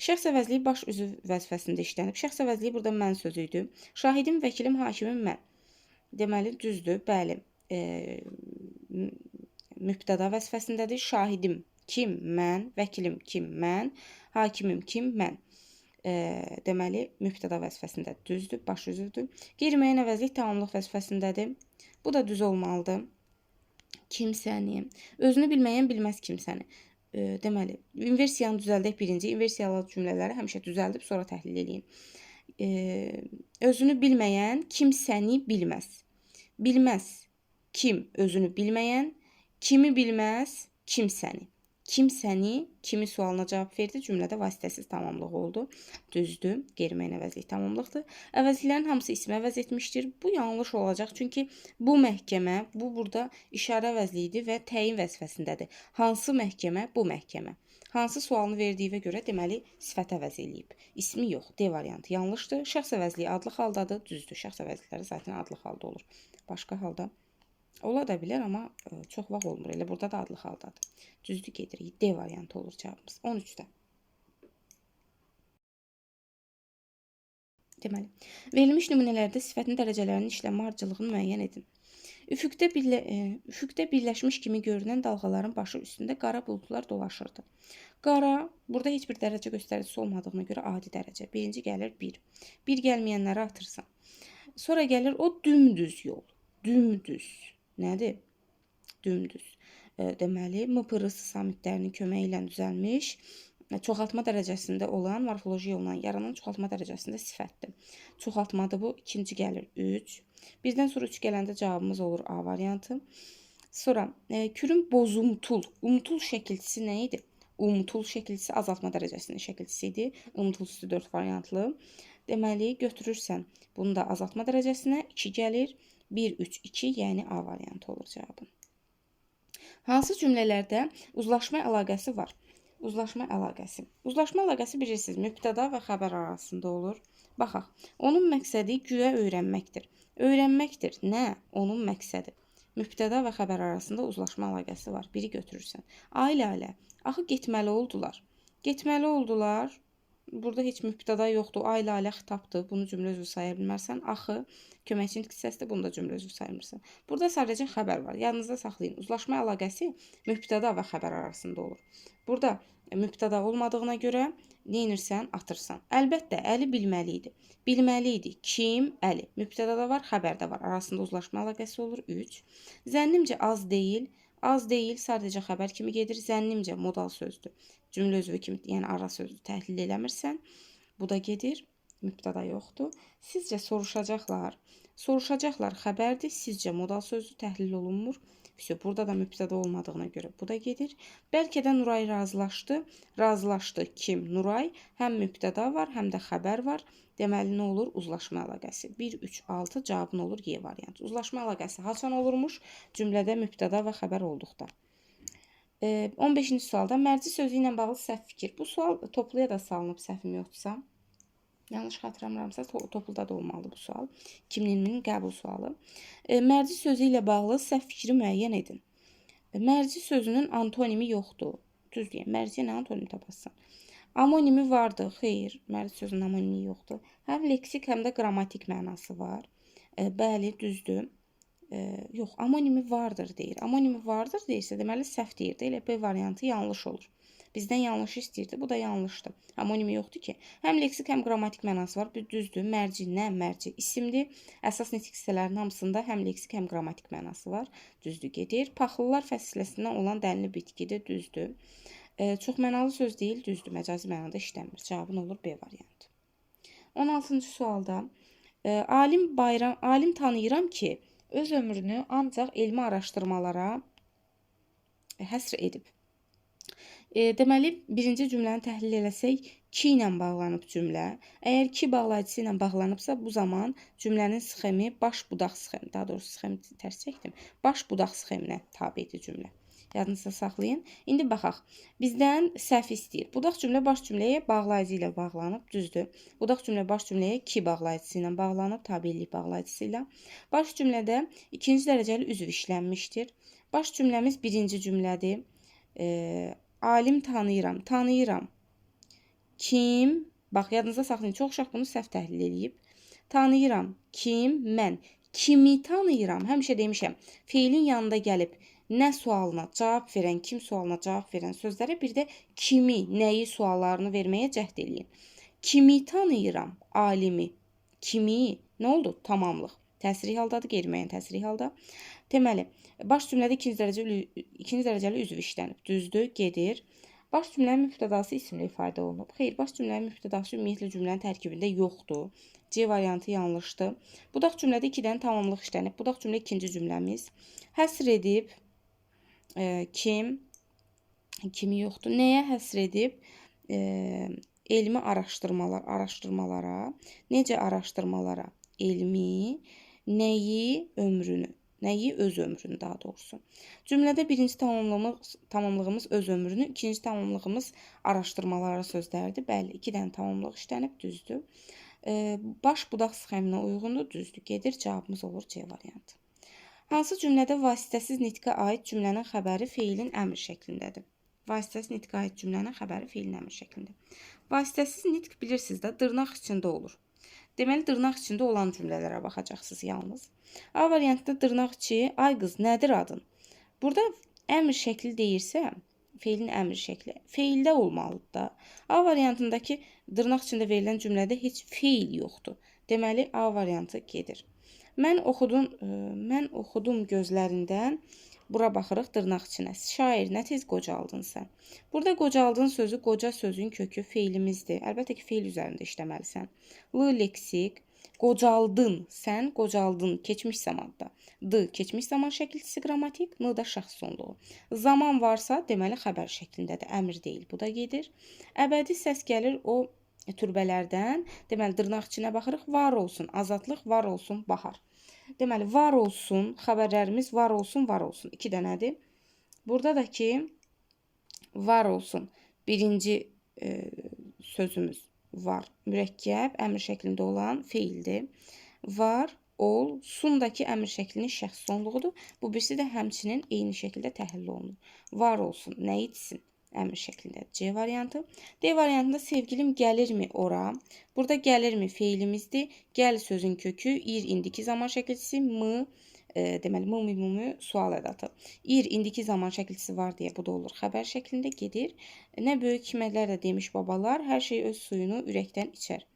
Şəxs əvəzliyi baş üzv vəzifəsində işlənib. Şəxs əvəzliyi burada mən sözü idi. Şahidim, vəkilim, hakimim, mən. Deməli, düzdür, bəli. Mübtəda vəzifəsindədir. Şahidim kim? Mən. Vəkilim kim? Mən. Hakimim kim? Mən. Deməli, mübtəda vəzifəsində düzdür, baş üzvdür. Qeyri-müəyyən əvəzlik tamamlıq vəzifəsindədir. Bu da düz olmalıdır. Kimsəni, özünü bilməyən bilməz kimsəni. Deməli, inversiyanı düzəldək birinci. İnversiyalı cümlələri həmişə düzəldib sonra təhlil eləyin. Özünü bilməyən kimsəni bilməz. Bilməz kim özünü bilməyən, kimi bilməz kimsəni. Kimsəni, kimi sualına cavab verdi. Cümlədə vasitəsiz tamamlıq oldu. Düzdür. Qeyri-müəyyən əvəzlik tamamlıqdır. Əvəzliklərin hamısı ismi əvəz etmişdir. Bu yanlış olacaq. Çünki bu məhkəmə, bu burada işarə əvəzliyidir və təyin vəzifəsindədir. Hansı məhkəmə? Bu məhkəmə. Hansı sualını verdiyinə görə deməli sifət əvəz eləyib. İsmi yox. D variantı yanlışdır. Şəxs əvəzliyi adlı haldadır. Düzdür. Şəxs əvəzlikləri zaten adlı halda olur. Başqa halda ola da bilər, amma çox vaxt olmur. Elə burada da adlı haldadır. Düzdür, gedirik. D variantı olur cavabımız. 13-də. Deməli, verilmiş nümunələrdə sifətin dərəcələrinin işlənmə ardıcıllığını müəyyən edin. Üfüqdə birləşmiş kimi görünən dalğaların başı üstündə qara buludlar dolaşırdı. Qara, burada heç bir dərəcə göstəricisi olmadığına görə adi dərəcə. Birinci gəlir 1. 1 gəlməyənləri atırsan. Sonra gəlir o dümdüz yol. Dümdüz. Nədir? Dümdüz. Deməli, MPRS samitlərinin köməyi ilə düzəlmiş, çoxaltma dərəcəsində olan, morfoloji yolla yaranan çoxaltma dərəcəsində sifətdir. Çoxaltmadır bu. İkinci gəlir 3. Birdən sonra 3 gələndə cavabımız olur A variantı. Sonra kürün bozumtul, umtul şəkilçisi nə idi? Umtul şəkilçisi azaltma dərəcəsinin şəkilçisi idi. Umtul üstü 4 variantlı. Deməli, götürürsən bunu da azaltma dərəcəsinə 2 gəlir. 1, 3, 2, yəni A variantı olur cavabın. Hansı cümlələrdə uzlaşma əlaqəsi var? Uzlaşma əlaqəsi. Uzlaşma əlaqəsi bilirsiniz, mübtəda və xəbər arasında olur. Baxaq, onun məqsədi güya öyrənməkdir. Öyrənməkdir. Nə? Onun məqsədi. Mübtəda və xəbər arasında uzlaşma əlaqəsi var. Biri götürürsən. Ailə. Axı getməli oldular. Getməli oldular. Burada heç mübtəda yoxdur. Ailə xitabdır. Bunu cümlə üzvü saya bilmərsən. Axı köməkçi nitq hissəsidir. Bunu da cümlə üzvü saymırsan. Burada sadəcə xəbər var. Yadınızda saxlayın. Uzlaşma əlaqəsi mübtəda və xəbər arasında olur. Burada mübtəda olmadığına görə nə edirsən? Atırsan. Əlbəttə, Əli bilməli idi. Bilməli idi. Kim? Əli. Mübtəda da var, xəbər də var. Arasında uzlaşma əlaqəsi olur. 3. Zənnimcə az deyil. Az deyil, sadəcə xəbər kimi gedir. Zənnimcə modal sözdür. Cümlə üzvü kimi, yəni ara sözdür. Təhlil eləmirsən. Bu da gedir. Mübtəda yoxdur. Sizcə soruşacaqlar. Soruşacaqlar xəbərdir. Sizcə modal sözdür. Təhlil olunmur. Vəsə, burada da mübtəda olmadığına görə bu da gedir. Bəlkə də Nuray razılaşdı. Razılaşdı kim? Nuray. Həm mübtəda var, həm də xəbər var. Deməli, nə olur? Uzlaşma əlaqəsi. 1, 3, 6 cavabın olur Y variantı. Uzlaşma əlaqəsi haçan olurmuş? Cümlədə mübtəda və xəbər olduqda. 15-ci sualda mərci sözü ilə bağlı səhv fikir. Bu sual topluya da salınıb səhvim yoxdursa. Yanlış xatırlamıramsa topluda da olmalıdır bu sual. 2020-nin qəbul sualı. Mərci sözü ilə bağlı səhv fikri müəyyən edin. Mərci sözünün antonimi yoxdur. Düz deyəm, mərciyə nə antonim tapasan? Amonimi vardı. Xeyr, mərci sözünün amonimi yoxdur. Həm leksik, həm də qrammatik mənası var. Bəli, düzdür. Yox, amonimi vardır deyir. Amonimi vardır deyirsə, deməli səhv deyir. Elə B variantı yanlış olur. Bizdən yanlış istəyirdi. Bu da yanlışdır. Amonimi yoxdur ki. Həm leksik, həm qrammatik mənası var. Bu düzdür. Mərci nə? Mərci isimdir. Əsas nitq hissələrinin hamısında həm leksik, həm qrammatik mənası var. Düzdür, gedir. Paxıllar fəsiləsindən olan dənli bitkidir. Düzdür. Çox mənalı söz deyil, düzdür. Məcazi mənada işlənmir. Cavabın olur B variantı. 16-cı sualda alim tanıyıram ki, öz ömrünü ancaq elmi araşdırmalara həsr edib. Deməli, birinci cümləni təhlil eləsək, ki ilə bağlanıb cümlə. Əgər ki bağlayıcısı ilə bağlanıbsa, bu zaman cümlənin sxemi baş budaq sxemi, daha doğrusu sxemi tərs çəkdim, baş budaq sxeminə tabedir cümlə. Yadınızda saxlayın. İndi baxaq. Bizdən səhv istəyir. Budaq cümlə baş cümləyə bağlayıcı ilə bağlanıb, düzdür. Budaq cümlə baş cümləyə ki bağlayıcısı ilə bağlanıb, tabelik bağlayıcısı ilə. Baş cümlədə ikinci dərəcəli üzv işlənmişdir. Baş cümləmiz birinci cümlədir. Alim tanıyıram, tanıyıram. Kim? Bax, yadınızda saxlayın. Çox uşaq bunu səhv təhlil eləyib. Tanıyıram. Kim? Mən. Kimi tanıyıram? Həmişə demişəm. Feilin yanında gəlib nə sualına cavab verən, kim sualına cavab verən sözlərə bir də kimi, nəyi suallarını verməyə cəhd eləyin. Kimi tanıyıram? Alimi. Kimi? Nə oldu? Tamamlıq. Təsiri haldadır, qeyri-müəyyən təsiri halda. Deməli, baş cümlədə ikinci dərəcəli üzv işlənib. Düzdür, gedir. Baş cümlənin mübtədası isimlə ifadə olunub. Xeyr, baş cümlənin mübtədası ümumiyyətlə cümlənin tərkibində yoxdur. C variantı yanlışdır. Budaq cümlədə iki dənə tamamlıq işlənib. Budaq cümlə ikinci cümləmiz. Həsr edib kim, kimi yoxdur. Nəyə həsr edib? Elmi araşdırmalara. Necə araşdırmalara? Elmi, nəyi, ömrünü. Nəyi? Öz ömrünü daha doğrusu. Cümlədə birinci tamamlığımız öz ömrünü, ikinci tamamlığımız araşdırmalara sözlərdir. Bəli, iki dənə tamamlıq işlənib, düzdür. Baş budaq sxeminə uyğundur, düzdür. Gedir, cavabımız olur C variantı. Hansı cümlədə vasitəsiz nitqə aid cümlənin xəbəri feilin əmr şəklindədir? Vasitəsiz nitqə aid cümlənin xəbəri feilin əmr şəklində. Vasitəsiz nitq bilirsiniz də, dırnaq içində olur. Deməli, dırnaq içində olan cümlələrə baxacaqsınız yalnız. A variantında dırnaq içi, ay qız, nədir adın? Burada əmr şəkli deyirsə, feilin əmr şəkli feildə olmalıdır da. A variantındakı dırnaq içində verilən cümlədə heç feil yoxdur. Deməli, A variantı gedir. Mən oxudum gözlərindən. Bura baxırıq dırnaq içinə. Şair, nə tez qocaldın sən? Burada qocaldın sözü qoca sözün kökü feilimizdir. Əlbəttə ki, feil üzərində işləməlisən. L leksik, qocaldın, sən qocaldın keçmiş zamanda. D keçmiş zaman şəkilçisi qrammatik, N da şəxs sonluğu. Zaman varsa, deməli xəbər şəklindədir, əmr deyil. Bu da gedir. Əbədi səs gəlir o türbələrdən. Deməli, dırnaq içinə baxırıq. Var olsun azadlıq, var olsun bahar. Deməli, var olsun, xəbərlərimiz var olsun, var olsun. 2 dənədir. Burada da ki, var olsun. Birinci sözümüz var. Mürəkkəb, əmr şəklində olan feildir. Var, ol, sundakı əmr şəklinin şəxs sonluğudur. Bu birisi də həmçinin eyni şəkildə təhlil olunur. Var olsun, nə etsin? Əmr şəklində C variantı. D variantında sevgilim gəlirmi ora? Burada gəlirmi feilimizdir. Gəl sözün kökü, ir indiki zaman şəkilçisi, m, deməli m, m, m sual ədatı. İr indiki zaman şəkilçisi var deyə bu da olur. Xəbər şəklində gedir. Nə böyük hikmətlər də demiş babalar, hər şey öz suyunu ürəkdən içər.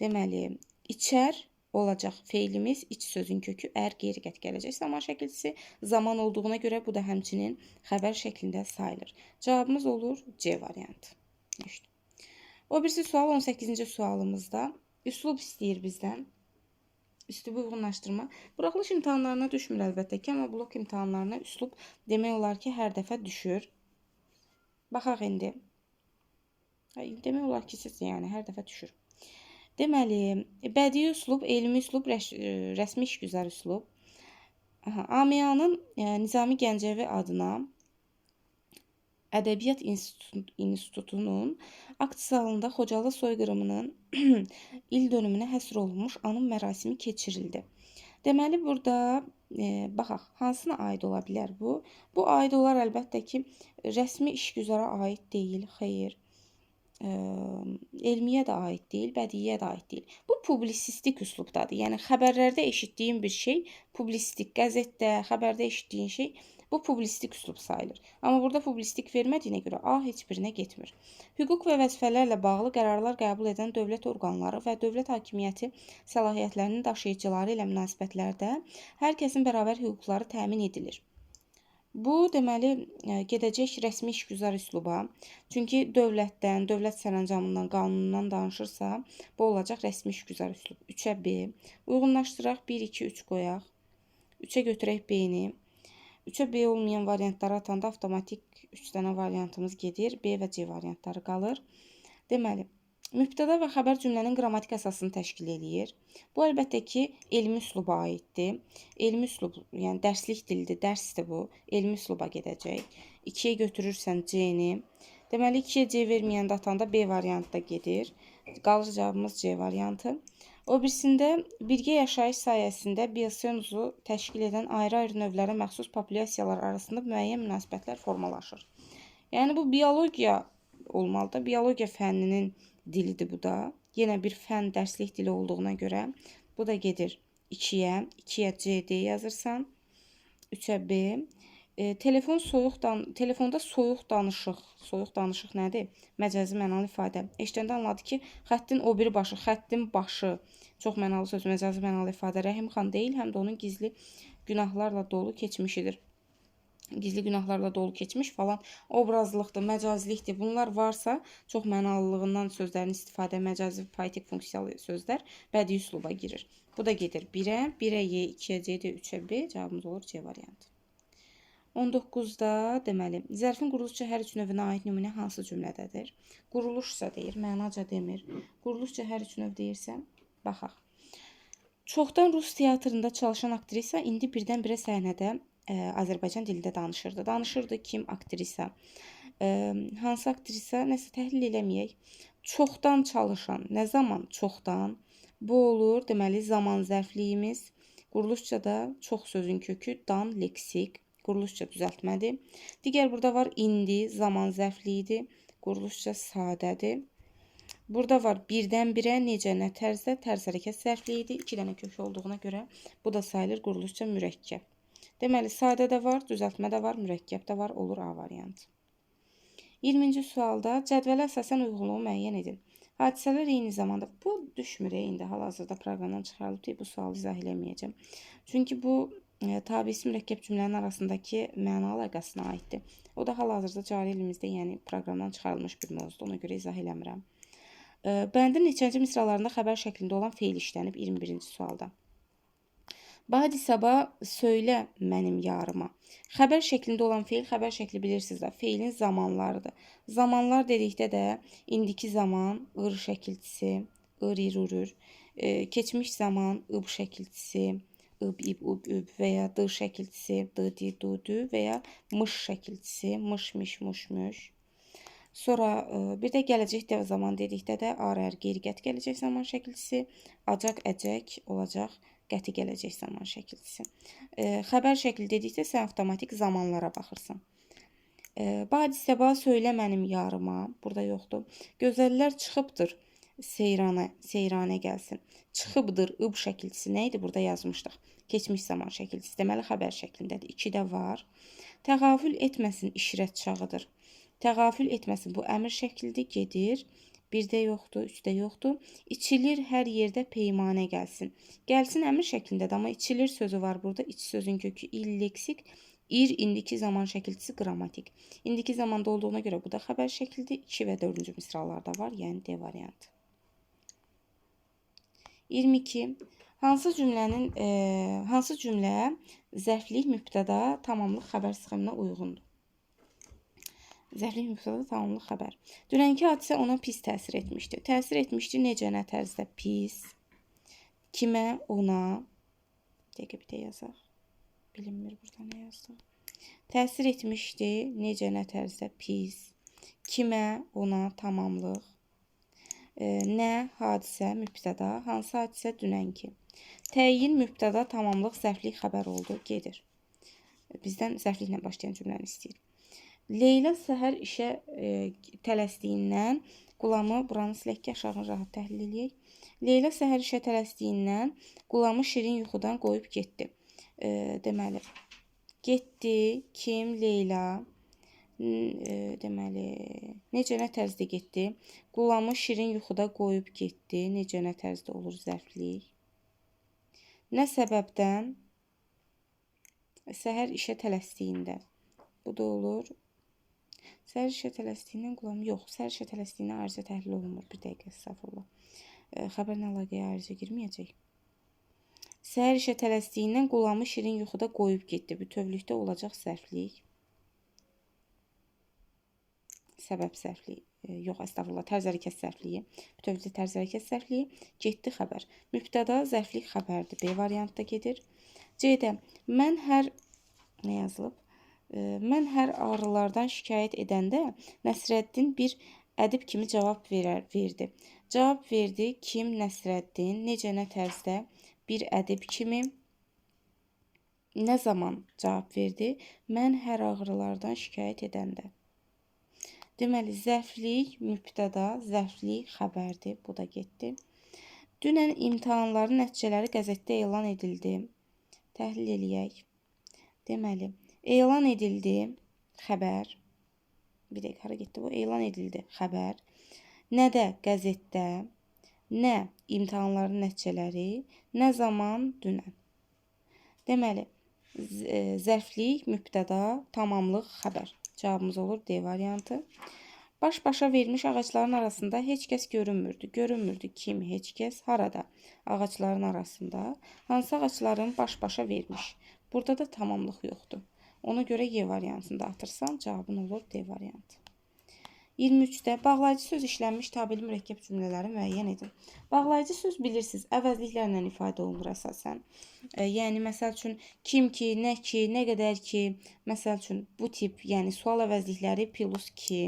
Deməli, içər olacaq feilimiz, iç sözün kökü, ər qeyri-qət gələcək zaman şəkilçisi. Zaman olduğuna görə bu da həmçinin xəbər şəklində sayılır. Cavabımız olur C variantı. İşte. O birisi sual 18-ci sualımızda. Üslub istəyir bizdən. Üslubu uyğunlaşdırma. Buraxılış imtahanlarına düşmür əlbəttə ki, amma blok imtahanlarına üslub demək olar ki, hər dəfə düşür. Baxaq indi. Demək olar ki, siz yəni hər dəfə düşür. Deməli, bədii üslub, elmi üslub, rəsmi işgüzar üslub. AMA-nın Nizami Gəncəvi adına Ədəbiyyat İnstitutunun akt zalında Xocalı soyqırımının il dönümünə həsr olunmuş anım mərasimi keçirildi. Deməli, burada baxaq, hansına aid ola bilər bu? Bu aid olar əlbəttə ki, rəsmi işgüzara aid deyil, xeyr. Elmiyə də aid deyil, bədiyə də aid deyil. Bu publisistik üslubdadır. Yəni xəbərlərdə eşitdiyin bir şey, publisistik qəzetdə, xəbərdə eşitdiyin şey bu publisistik üslub sayılır. Amma burada publisistik vermədiyinə görə A heç birinə getmir. Hüquq və vəzifələrlə bağlı qərarlar qəbul edən dövlət orqanları və dövlət hakimiyyəti səlahiyyətlərinin daşıyıcıları ilə münasibətlərdə hər kəsin bərabər hüquqları təmin edilir. Bu, deməli, gedəcək rəsmi işgüzar üsluba. Çünki dövlətdən, dövlət sərəncamından, qanunundan danışırsa, bu olacaq rəsmi işgüzar üslub. 3-ə B. Uyğunlaşdıraq, 1, 2, 3 qoyaq. 3-ə götürək B-ni. 3-ə B olmayan variantları atanda avtomatik 3 dənə variantımız gedir. B və C variantları qalır. Deməli, mübtəda və xəbər cümlənin qrammatik əsasını təşkil eləyir. Bu, əlbəttə ki, elmi üsluba aiddir. Elmi üslub, yəni dərslik dilidir, dərsdir bu. Elmi üsluba gedəcək. 2-yə götürürsən C-ni. Deməli, 2-yə C verməyəndə atanda B variantı da gedir. Qalır cavabımız C variantı. O birisində birgə yaşayış sayəsində biosenozu təşkil edən ayrı-ayrı növlərə məxsus populyasiyalar arasında müəyyən münasibətlər formalaşır. Yəni, bu biologiya olmalıdır. Biologiya fənninin dilidir bu da. Yenə bir fən dərslik dili olduğuna görə bu da gedir 2-yə. 2-yə C, D yazırsan. 3-ə B. Telefonda soyuq danışıq. Soyuq danışıq nədir? Məcazi mənalı ifadə. Eşidəndə anladı ki, xəttin o biri başı, xəttin başı. Çox mənalı söz, məcazi mənalı ifadə. Rəhim xan deyil, həm də onun gizli günahlarla dolu keçmişidir. Gizli günahlarla dolu keçmiş falan obrazlıqdır, məcazilikdir. Bunlar varsa çox mənalılığından sözlərin istifadə, məcazi poetik funksiyalı sözlər bədii üsluba girir. Bu da gedir 1-ə, 1-ə Y, 2-yə C, 3-ə B. Cavabımız olur C variantı. 19-da deməli, zərfin quruluşca hər üç növünə aid nümunə hansı cümlədədir? Quruluşsa deyir, mənaca demir. Quruluşca hər üç növ deyirsə, baxaq. Çoxdan Rus teatrında çalışan aktrisa indi birdən-birə səhnədə Azərbaycan dilində danışırdı. Danışırdı kim? Aktrisa. Hansı aktrisa? Nəsə təhlil eləməyək. Çoxdan çalışan. Nə zaman? Çoxdan. Bu olur, deməli, zaman zərfliyimiz. Quruluşca da çox sözün kökü dan, leksik. Quruluşca düzəltmədir. Digər burada var indi, zaman zərfliyidir. Quruluşca sadədir. Burada var birdən-birə, necə, nə tərzdə, tərz hərəkət zərfliyi idi. 2 dənə kök olduğuna görə bu da sayılır quruluşca mürəkkəb. Deməli, sadə də var, düzəltmə də var, mürəkkəb də var, olur A variantı. 20-ci sualda cədvələ əsasən uyğunluğu müəyyən edin. Hadisələr eyni zamanda, bu düşmür, indi hal-hazırda proqramdan çıxarılıb deyə bu sualı izah eləməyəcəm. Çünki bu tabisi mürəkkəb cümlənin arasındakı məna əlaqəsinə aiddir. O da hal-hazırda cari ilimizdə, yəni proqramdan çıxarılmış bir mövzudur, ona görə izah eləmirəm. Bəndin neçənci misralarında xəbər şəklində olan feil işlənib 21-ci sualda. Badi sabah söylə mənim yarıma. Xəbər şəklində olan feil, xəbər şəkli bilirsiniz də, feilin zamanlarıdır. Zamanlar dedikdə də indiki zaman ır şəkilçisi, ır, ir, urur, keçmiş zaman ıb şəkilçisi, ıb, ib, ub, üb və ya d şəkilçisi, d, di, du, dü və ya mış şəkilçisi, mış, miş, muş, müş. Sonra bir də gələcək zaman dedikdə də ar, ər, qeyri-qəti gələcək zaman şəkilçisi, acaq, əcək olacaq qəti gələcək zaman şəkilçisi. Xəbər şəkli dedikdə sən avtomatik zamanlara baxırsan. Badi səba söylə mənim yarıma, burada yoxdur. Gözəllər çıxıbdır seyranə, seyranə gəlsin. Çıxıbdır ıb şəkilçisi nə idi? Burada yazmışdıq. Keçmiş zaman şəkilçisi, deməli xəbər şəklindədir. 2 də var. Təğafül etməsin işrət çağıdır. Təğafül etməsin, bu əmr şəklidir, gedir. 1-də yoxdur, 3-də yoxdur. İçilir hər yerdə peymanə gəlsin. Gəlsin əmr şəklindədir, amma içilir sözü var burada. İç sözün kökü il leksik, ir indiki zaman şəkilçisi qrammatik. İndiki zamanda olduğuna görə bu da xəbər şəklidir. 2 və 4-cü misralarda var, yəni D variantı. 22. Hansı cümlənin hansı cümlə zərflik, mübtəda, tamamlıq xəbər sxeminə uyğundur? Zərflik, mübtəda, tamamlıq xəbər. Dünənki hadisə ona pis təsir etmişdi. Təsir etmişdi necə, nə tərzdə? Pis. Kimə? Ona. Bir dəqiqə bir də yazaq. Bilinmir burada nə yazdıq. Təsir etmişdi necə, nə tərzdə? Pis. Kimə? Ona, tamamlıq. Nə? Hadisə, mübtəda. Hansı hadisə? Dünənki. Təyin, mübtəda, tamamlıq, zərflik xəbər oldu. Gedir. Bizdən zərfliklə başlayan cümləni istəyir. Leyla səhər işə tələsdiyindən, qulamı buranı silək ki, aşağını rahat təhlil eləyək. Leyla səhər işə tələsdiyindən qulamı şirin yuxudan qoyub getdi. Deməli, getdi, kim? Leyla. Deməli, necə, nə tərzdə getdi? Qulamı şirin yuxuda qoyub getdi. Necə, nə tərzdə olur zərflik? Nə səbəbdən? Səhər işə tələsdiyində. Bu da olur. Səhər işə tələsdiyindən qulam yox, səhər işə tələsdiyindən ayrıca təhlil olunmur. Bir dəqiqə, estağfurullah. Xəbərlə əlaqəyə ayrıca girməyəcək. Səhər işə tələsdiyindən qulamı şirin yuxuda qoyub getdi. Bütövlükdə olacaq zərflik. Səbəb zərfliyi. Yox, estağfurullah, tərz hərəkət zərfliyi. Bütövlükdə tərz hərəkət zərfliyi. Getdi xəbər. Mübtəda zərflik xəbərdir. B variantda gedir. C-də mən hər nə yazılıb? Mən hər ağrılardan şikayət edəndə Nəsrəddin bir ədib kimi cavab verdi. Cavab verdi kim? Nəsrəddin. Necə, nə tərzdə? Bir ədib kimi. Nə zaman cavab verdi? Mən hər ağrılardan şikayət edəndə. Deməli, zərflik, mübtəda, zərflik xəbərdir. Bu da getdi. Dünən imtahanların nəticələri qəzetdə elan edildi. Təhlil eləyək. Deməli, elan edildi, xəbər. Bir dəqiqə, hara getdi bu? Elan edildi, xəbər. Nədə? Qəzetdə. Nə? İmtahanların nəticələri. Nə zaman? Dünən. Deməli, zərflik, mübtəda, tamamlıq, xəbər. Cavabımız olur D variantı. Baş-başa verilmiş ağacların arasında heç kəs görünmürdü. Görünmürdü kim? Heç kəs. Harada? Ağacların arasında. Hansı ağacların baş-başa vermiş? Burada da tamamlıq yoxdur. Ona görə Y variantını da atırsan, cavabın olur D variantı. 23-də bağlayıcı söz işlənmiş tabeli mürəkkəb cümlələri müəyyən edin. Bağlayıcı söz bilirsiniz, əvəzliklərlə ifadə olunur əsasən. Yəni, məsəl üçün, kim ki, nə ki, nə qədər ki, məsəl üçün, bu tip, yəni sual əvəzlikləri plus ki,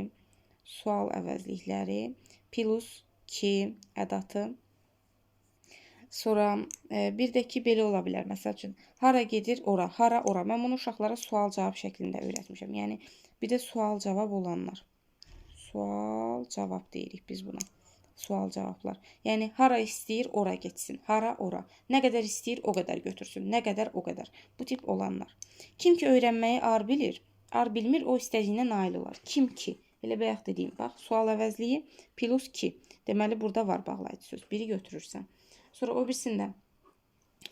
sual əvəzlikləri plus ki ədatı. Sonra bir də ki, belə ola bilər. Məsəl üçün, hara gedir, ora, hara, ora. Mən bunu uşaqlara sual-cavab şəklində öyrətmişəm. Yəni, bir də sual-cavab olanlar. Sual-cavab deyirik biz buna. Sual cavablar. Yəni hara istəyir ora getsin. Hara ora. Nə qədər istəyir o qədər götürsün. Nə qədər o qədər. Bu tip olanlar. Kim ki öyrənməyi ar bilir, ar bilmir, o istədiyinə nail olar. Kim ki. Elə bayaq dediyim, bax, sual əvəzliyi plus ki. Deməli burada var bağlayıcı söz. Biri götürürsən. Sonra o birisində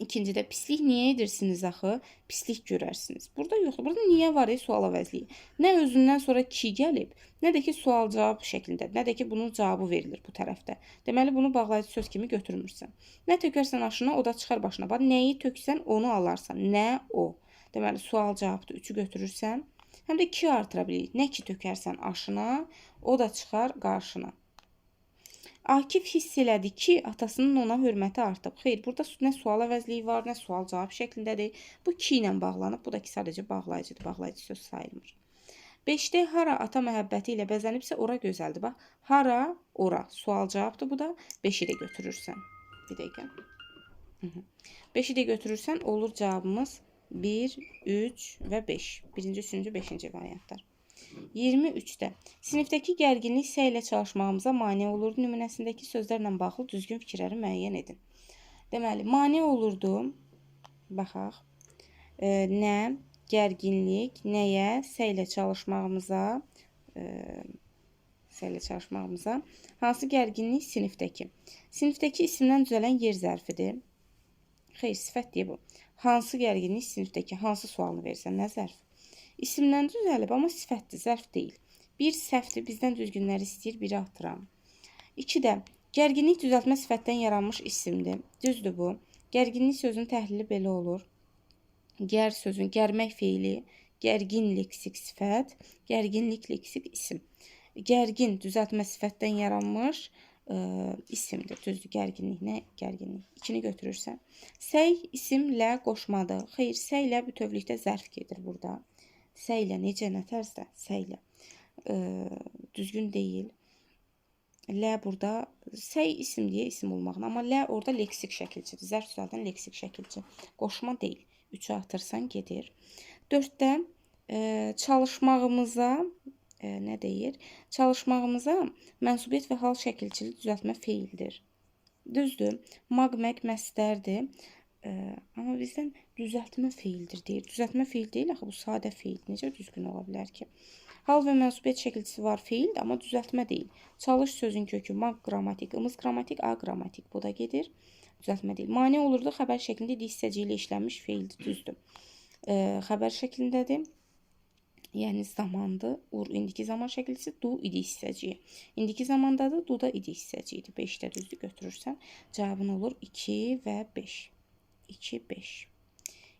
İkincidə pislik niyə edirsiniz axı? Pislik görərsiniz. Burada yoxdur. Burada niyə var sual əvəzliyi? Nə özündən sonra ki gəlib, nə də ki sual cavab şəklində, nə də ki bunun cavabı verilir bu tərəfdə. Deməli bunu bağlayıcı söz kimi götürmürsən. Nə tökərsən aşına, o da çıxar başına. Bax, nəyi töksən onu alarsan. Nə o. Deməli sual cavabdır. 3-ü götürürsən. Həm də 2 artıra bilirik. Nə ki tökərsən aşına, o da çıxar qarşına. Akif hiss elədi ki, atasının ona hörməti artıb. Xeyr, burada nə sual əvəzliyi var, nə sual cavab şəklindədir. Bu ki ilə bağlanıb. Bu da ki sadəcə bağlayıcıdır. Bağlayıcı söz sayılmır. 5-də hara ata məhəbbəti ilə bəzənibsə, ora gözəldir. Bax, hara, ora. Sual cavabdır bu da. 5-i də götürürsən. Bir dəqiqə. 5-i də götürürsən, olur cavabımız 1, 3 və 5. 1-ci, 3-cü, 5-ci variantlar. 23-də sinifdəki gərginlik səylə çalışmağımıza mane olurdu nümunəsindəki sözlərlə bağlı düzgün fikirləri müəyyən edin. Deməli, mane olurdu. Baxaq. Nə? Gərginlik nəyə? Səylə çalışmağımıza səylə çalışmağımıza. Hansı gərginlik? Sinifdəki. Sinifdəki isimdən düzələn yer zərfidir. Xeyr, sifət deyə bu. Hansı gərginlik sinifdəki? Hansı sualını verirsən? Nə zərf? İsimdən düzəlib, amma sifətdir, zərf deyil. Bir səhvdir, bizdən düzgünləri istəyir, biri atıram. 2 də gərginlik düzəltmə sifətdən yaranmış isimdir. Düzdür bu. Gərginlik sözünün təhlili belə olur. Gər sözün gərmək feili, gərgin leksik sifət, gərginlik leksik isim. Gərgin düzəltmə sifətdən yaranmış isimdir. Düzdür, gərginlik nə? Gərginlik. 2-ni götürürsən. Səy isimlə qoşmadır. Xeyr, səylə bütövlükdə zərf gedir burada. Səylə necə, nə tərzdə? Səylə. Düzgün deyil. Lə burada səy isim deyə isim olmağına, amma lə orada leksik şəkilçidir. Zərf düzəldən leksik şəkilçi. Qoşma deyil. 3-ü atırsan gedir. 4-də çalışmağımıza nə deyir? Çalışmağımıza mənsubiyyət və hal şəkilçili düzəltmə feildir. Düzdür. Mag, məg məstərdir. Amma bizdən düzəltmə feildir deyir. Düzəltmə feil deyil axı, bu sadə feil. Necə düzgün ola bilər ki? Hal və mənsubiyyət şəkilçisi var feildir, amma düzəltmə deyil. Çalış sözün kökü mag qrammatik, ımız qrammatik, a qrammatik. Bu da gedir. Düzəltmə deyil. Mane olurdu xəbər şəklində idi hissəciyi ilə işlənmiş feildir, düzdür. Xəbər şəklindədir. Yəni zamandır. Ur indiki zaman şəkilçisi, du idi hissəciyi. İndiki zamandadır, du da idi hissəciyidir. 5-də düzdür götürürsən. Cavabın olur 2 və 5. 2, 5.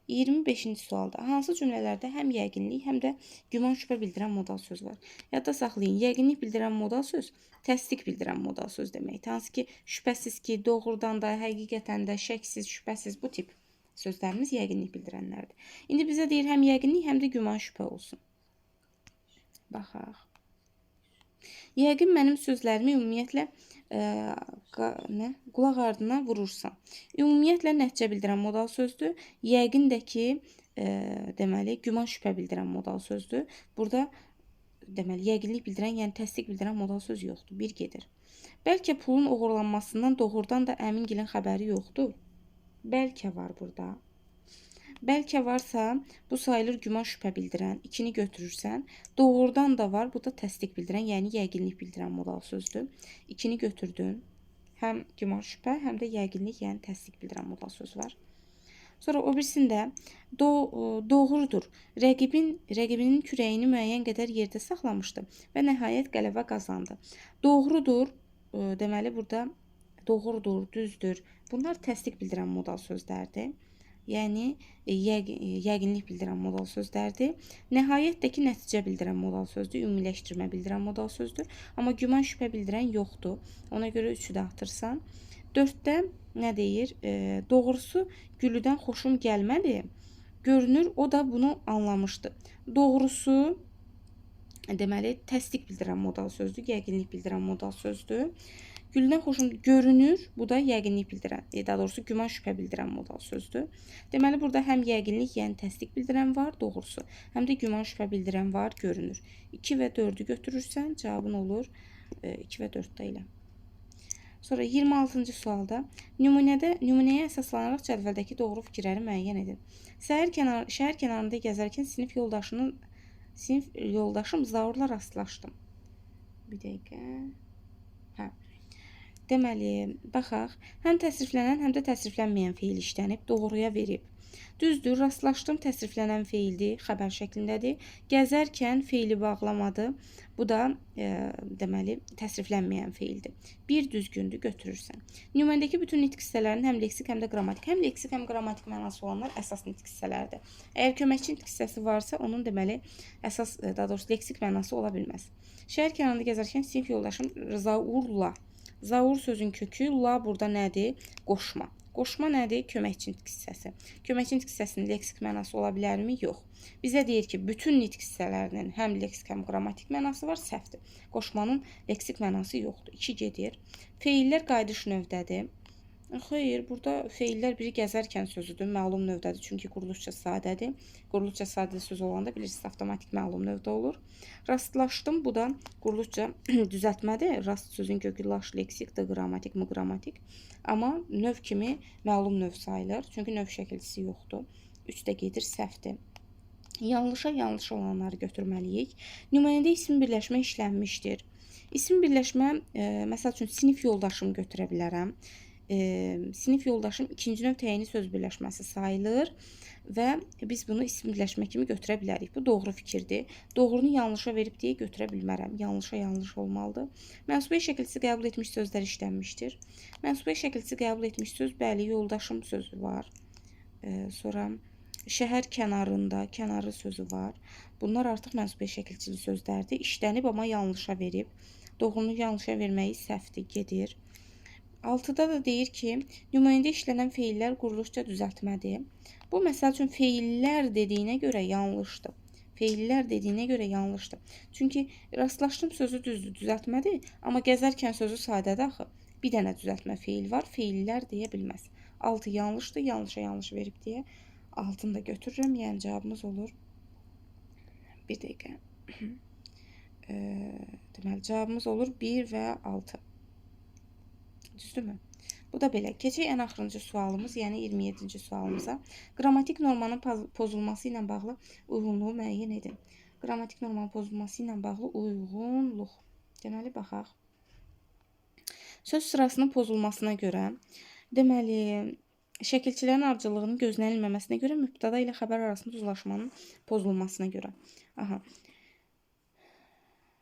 25-ci sualda hansı cümlələrdə həm yəqinlik, həm də güman şübhə bildirən modal söz var? Yadda saxlayın, yəqinlik bildirən modal söz təsdiq bildirən modal söz deməkdir. Hansı ki, şübhəsiz ki, doğrudan da, həqiqətən də, şəksiz, şübhəsiz bu tip sözlərimiz yəqinlik bildirənlərdir. İndi bizə deyir həm yəqinlik, həm də güman şübhə olsun. Baxaq. Yəqin mənim sözlərimi ümumiyyətlə qulaq ardına vurursan. Ümumiyyətlə nəticə bildirən modal sözdür. Yəqin də ki, deməli güman şübhə bildirən modal sözdür. Burada deməli yəqinlik bildirən, yəni təsdiq bildirən modal söz yoxdur. Bir gedir. Bəlkə pulun oğurlanmasından doğrudan da əmingilin xəbəri yoxdur. Bəlkə var burada. Bəlkə varsa, bu sayılır güman şübhə bildirən. 2-ni götürürsən. Doğrudan da var. Bu da təsdiq bildirən, yəni yəqinlik bildirən modal sözdür. 2-ni götürdün. Həm güman şübhə, həm də yəqinlik, yəni təsdiq bildirən modal söz var. Sonra o birisində doğrudur. Rəqibinin kürəyini müəyyən qədər yerdə saxlamışdı və nəhayət qələbə qazandı. Doğrudur. Deməli burada doğrudur, düzdür. Bunlar təsdiq bildirən modal sözlərdir. Yəni yəqinlik bildirən modal sözlərdir. Nəhayət də ki, nəticə bildirən modal sözdür, ümumiləşdirmə bildirən modal sözdür. Amma güman şübhə bildirən yoxdur. Ona görə 3-ü də atırsan. 4-də nə deyir? Doğrusu Güllüdən xoşum gəlmədi. Görünür, o da bunu anlamışdı. Doğrusu deməli təsdiq bildirən modal sözdür, yəqinlik bildirən modal sözdür. Güldən xoşum görünür, bu da yəqinlik bildirən, daha doğrusu güman şübhə bildirən modal sözdür. Deməli burada həm yəqinlik, yəni təsdiq bildirən var, doğrusu, həm də güman şübhə bildirən var, görünür. 2 və 4-ü götürürsən, cavabın olur 2 və 4 də elə. Sonra 26-cı sualda nümunəyə əsaslanaraq cədvəldəki doğru fikirləri müəyyən edin. Şəhər kənarında gəzərkən sinif yoldaşım Zaurla rastlaşdım. Bir dəqiqə. Hə. Deməli, baxaq. Həm təsriflənən, həm də təsriflənməyən feil işlənib, doğruya verib. Düzdür, rastlaşdım təsriflənən feildir, xəbər şəklindədir. Gəzərkən feili bağlamadı. Bu da deməli təsriflənməyən feildir. Bir düzgündür, götürürsən. Nümunədəki bütün nitq hissələrinin həm leksik, həm də qrammatik, həm leksik, həm qrammatik mənası olanlar əsas nitq hissələrdir. Əgər köməkçi nitq hissəsi varsa, onun deməli əsas, daha doğrusu leksik mənası ola bilməz. Şəhər kənarında gəzərkən sinif yoldaşım Zaurla. Zaur sözün kökü, la burada nədir? Qoşma. Qoşma nədir? Köməkçi nitq hissəsi. Köməkçi nitq hissəsinin leksik mənası ola bilərmi? Yox. Bizə deyir ki, bütün nitq hissələrinin həm leksik, həm qrammatik mənası var, səhvdir. Qoşmanın leksik mənası yoxdur. 2 gedir. Feillər qayıdış növdədir. Xeyr, burada feillər biri gəzərkən sözüdür, məlum növdədir. Çünki quruluşca sadədir. Quruluşca sadə söz olanda bilirsiniz, avtomatik məlum növdə olur. Rastlaşdım, bu da quruluşca düzəltmədir. Rast sözün kökü laş leksikdir, qrammatik mı qrammatik. Amma növ kimi məlum növ sayılır. Çünki növ şəkilçisi yoxdur. 3 də gedir, səhvdir. Yanlışa yanlış olanları götürməliyik. Nümunədə isim birləşmə işlənmişdir. İsim birləşmə, məsəl üçün sinif yoldaşım götürə bilərəm. Sinif yoldaşım ikinci növ təyini söz birləşməsi sayılır və biz bunu isim birləşmə kimi götürə bilərik. Bu doğru fikirdir. Doğrunu yanlışa verib deyə götürə bilmərəm. Yanlışa yanlış olmalıdır. Mənsubiyyət şəkilçisi qəbul etmiş sözlər işlənmişdir. Mənsubiyyət şəkilçisi qəbul etmiş söz, bəli, yoldaşım sözü var. Sonra şəhər kənarında, kənarı sözü var. Bunlar artıq mənsubiyyət şəkilçili sözlərdir. İşlənib, amma yanlışa verib. Doğrunu yanlışa verməyi səhvdir, gedir. 6-da da deyir ki, nümunədə işlənən feillər quruluşca düzəltmədir. Bu, məsəl üçün, feillər dediyinə görə yanlışdır. Feillər dediyinə görə yanlışdır. Çünki rastlaşdım sözü düzdür, düzəltmədir, amma gəzərkən sözü sadədir axı. Bir dənə düzəltmə feil var, feillər deyə bilməz. 6 yanlışdır, yanlışa yanlış verib deyə 6-nı da götürürəm. Yəni cavabımız olur. Bir dəqiqə. Deməli, cavabımız olur 1 və 6. Düzdürmü? Bu da belə. Keçək ən axırıncı sualımız, yəni 27-ci sualımıza. Qrammatik normanın pozulması ilə bağlı uyğunluğu müəyyən edin. Qrammatik normanın pozulması ilə bağlı uyğunluq. Deməli, baxaq. Söz sırasının pozulmasına görə, deməli, şəkilçilərin ardıcıllığının gözlənilməməsinə görə, mübtəda ilə xəbər arasında uzlaşmanın pozulmasına görə. Aha.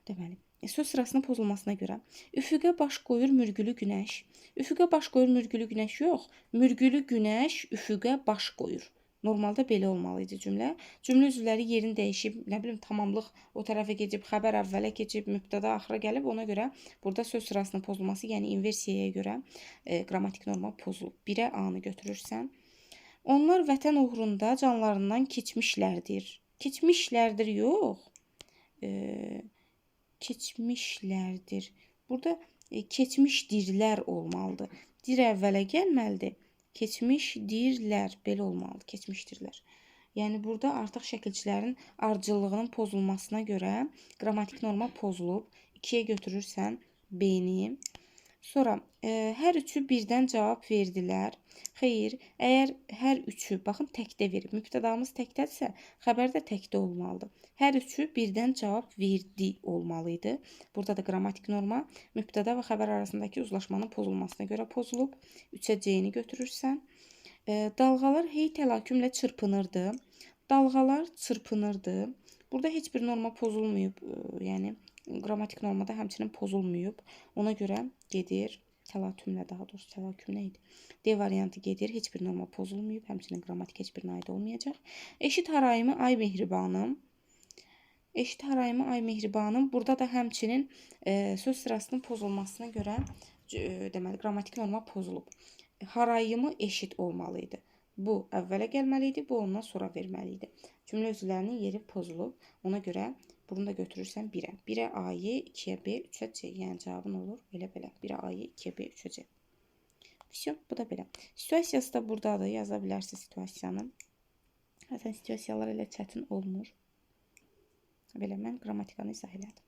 Deməli, söz sırasının pozulmasına görə üfüqə baş qoyur mürgülü günəş. Üfüqə baş qoyur mürgülü günəş yox, mürgülü günəş üfüqə baş qoyur. Normalda belə olmalı idi cümlə. Cümlə üzvləri yerini dəyişib, nə bilim, tamamlıq o tərəfə keçib, xəbər əvvələ keçib, mübtəda axıra gəlib. Ona görə burada söz sırasının pozulması, yəni inversiyaya görə qrammatik norma pozulub. 1-ə A-nı götürürsən. Onlar vətən uğrunda canlarından keçmişlərdir. Keçmişlərdir yox. Keçmişlərdir. Burada keçmişdirlər olmalıdır. Dir əvvələ gəlməlidir. Keçmişdirlər. Belə olmalıdır. Keçmişdirlər. Yəni burada artıq şəkilçilərin ardıcıllığının pozulmasına görə qrammatik norma pozulub. 2-yə götürürsən B-ni. Sonra hər üçü birdən cavab verdilər. Xeyr, əgər hər üçü, baxın, təkdə verib, mübtədamız təkdədirsə, xəbər də təkdə olmalıdır. Hər üçü birdən cavab verdi olmalı idi. Burada da qrammatik norma mübtəda və xəbər arasındakı uzlaşmanın pozulmasına görə pozulub. 3-ə C-ni götürürsən. Dalğalar hey təlakümlə çırpınırdı. Dalğalar çırpınırdı. Burada heç bir norma pozulmayıb, yəni qrammatik normada həmçinin pozulmayıb. Ona görə gedir təlatümlə, daha doğrusu təlaküm nə idi? D variantı gedir. Heç bir norma pozulmayıb. Həmçinin qrammatik heç birinə aid olmayacaq. Eşit harayımı ay mehribanım. Eşit harayımı ay mehribanım. Burada da həmçinin söz sırasının pozulmasına görə deməli qrammatik norma pozulub. Harayımı eşit olmalı idi. Bu əvvələ gəlməli idi, bu ondan sonra verməli idi. Cümlə üzvlərinin yeri pozulub. Ona görə bunu da götürürsən 1-ə. 1-ə A-yı, 2-yə B, 3-ə C. Yəni cavabın olur elə belə. 1-ə A-yı, 2-yə B, 3-ə C. Vəsiyo, bu da belə. Situasiyası da buradadır. Yaza bilərsiniz situasiyanı. Zaten situasiyalar elə çətin olmur. Belə mən qrammatikanı izah elədim.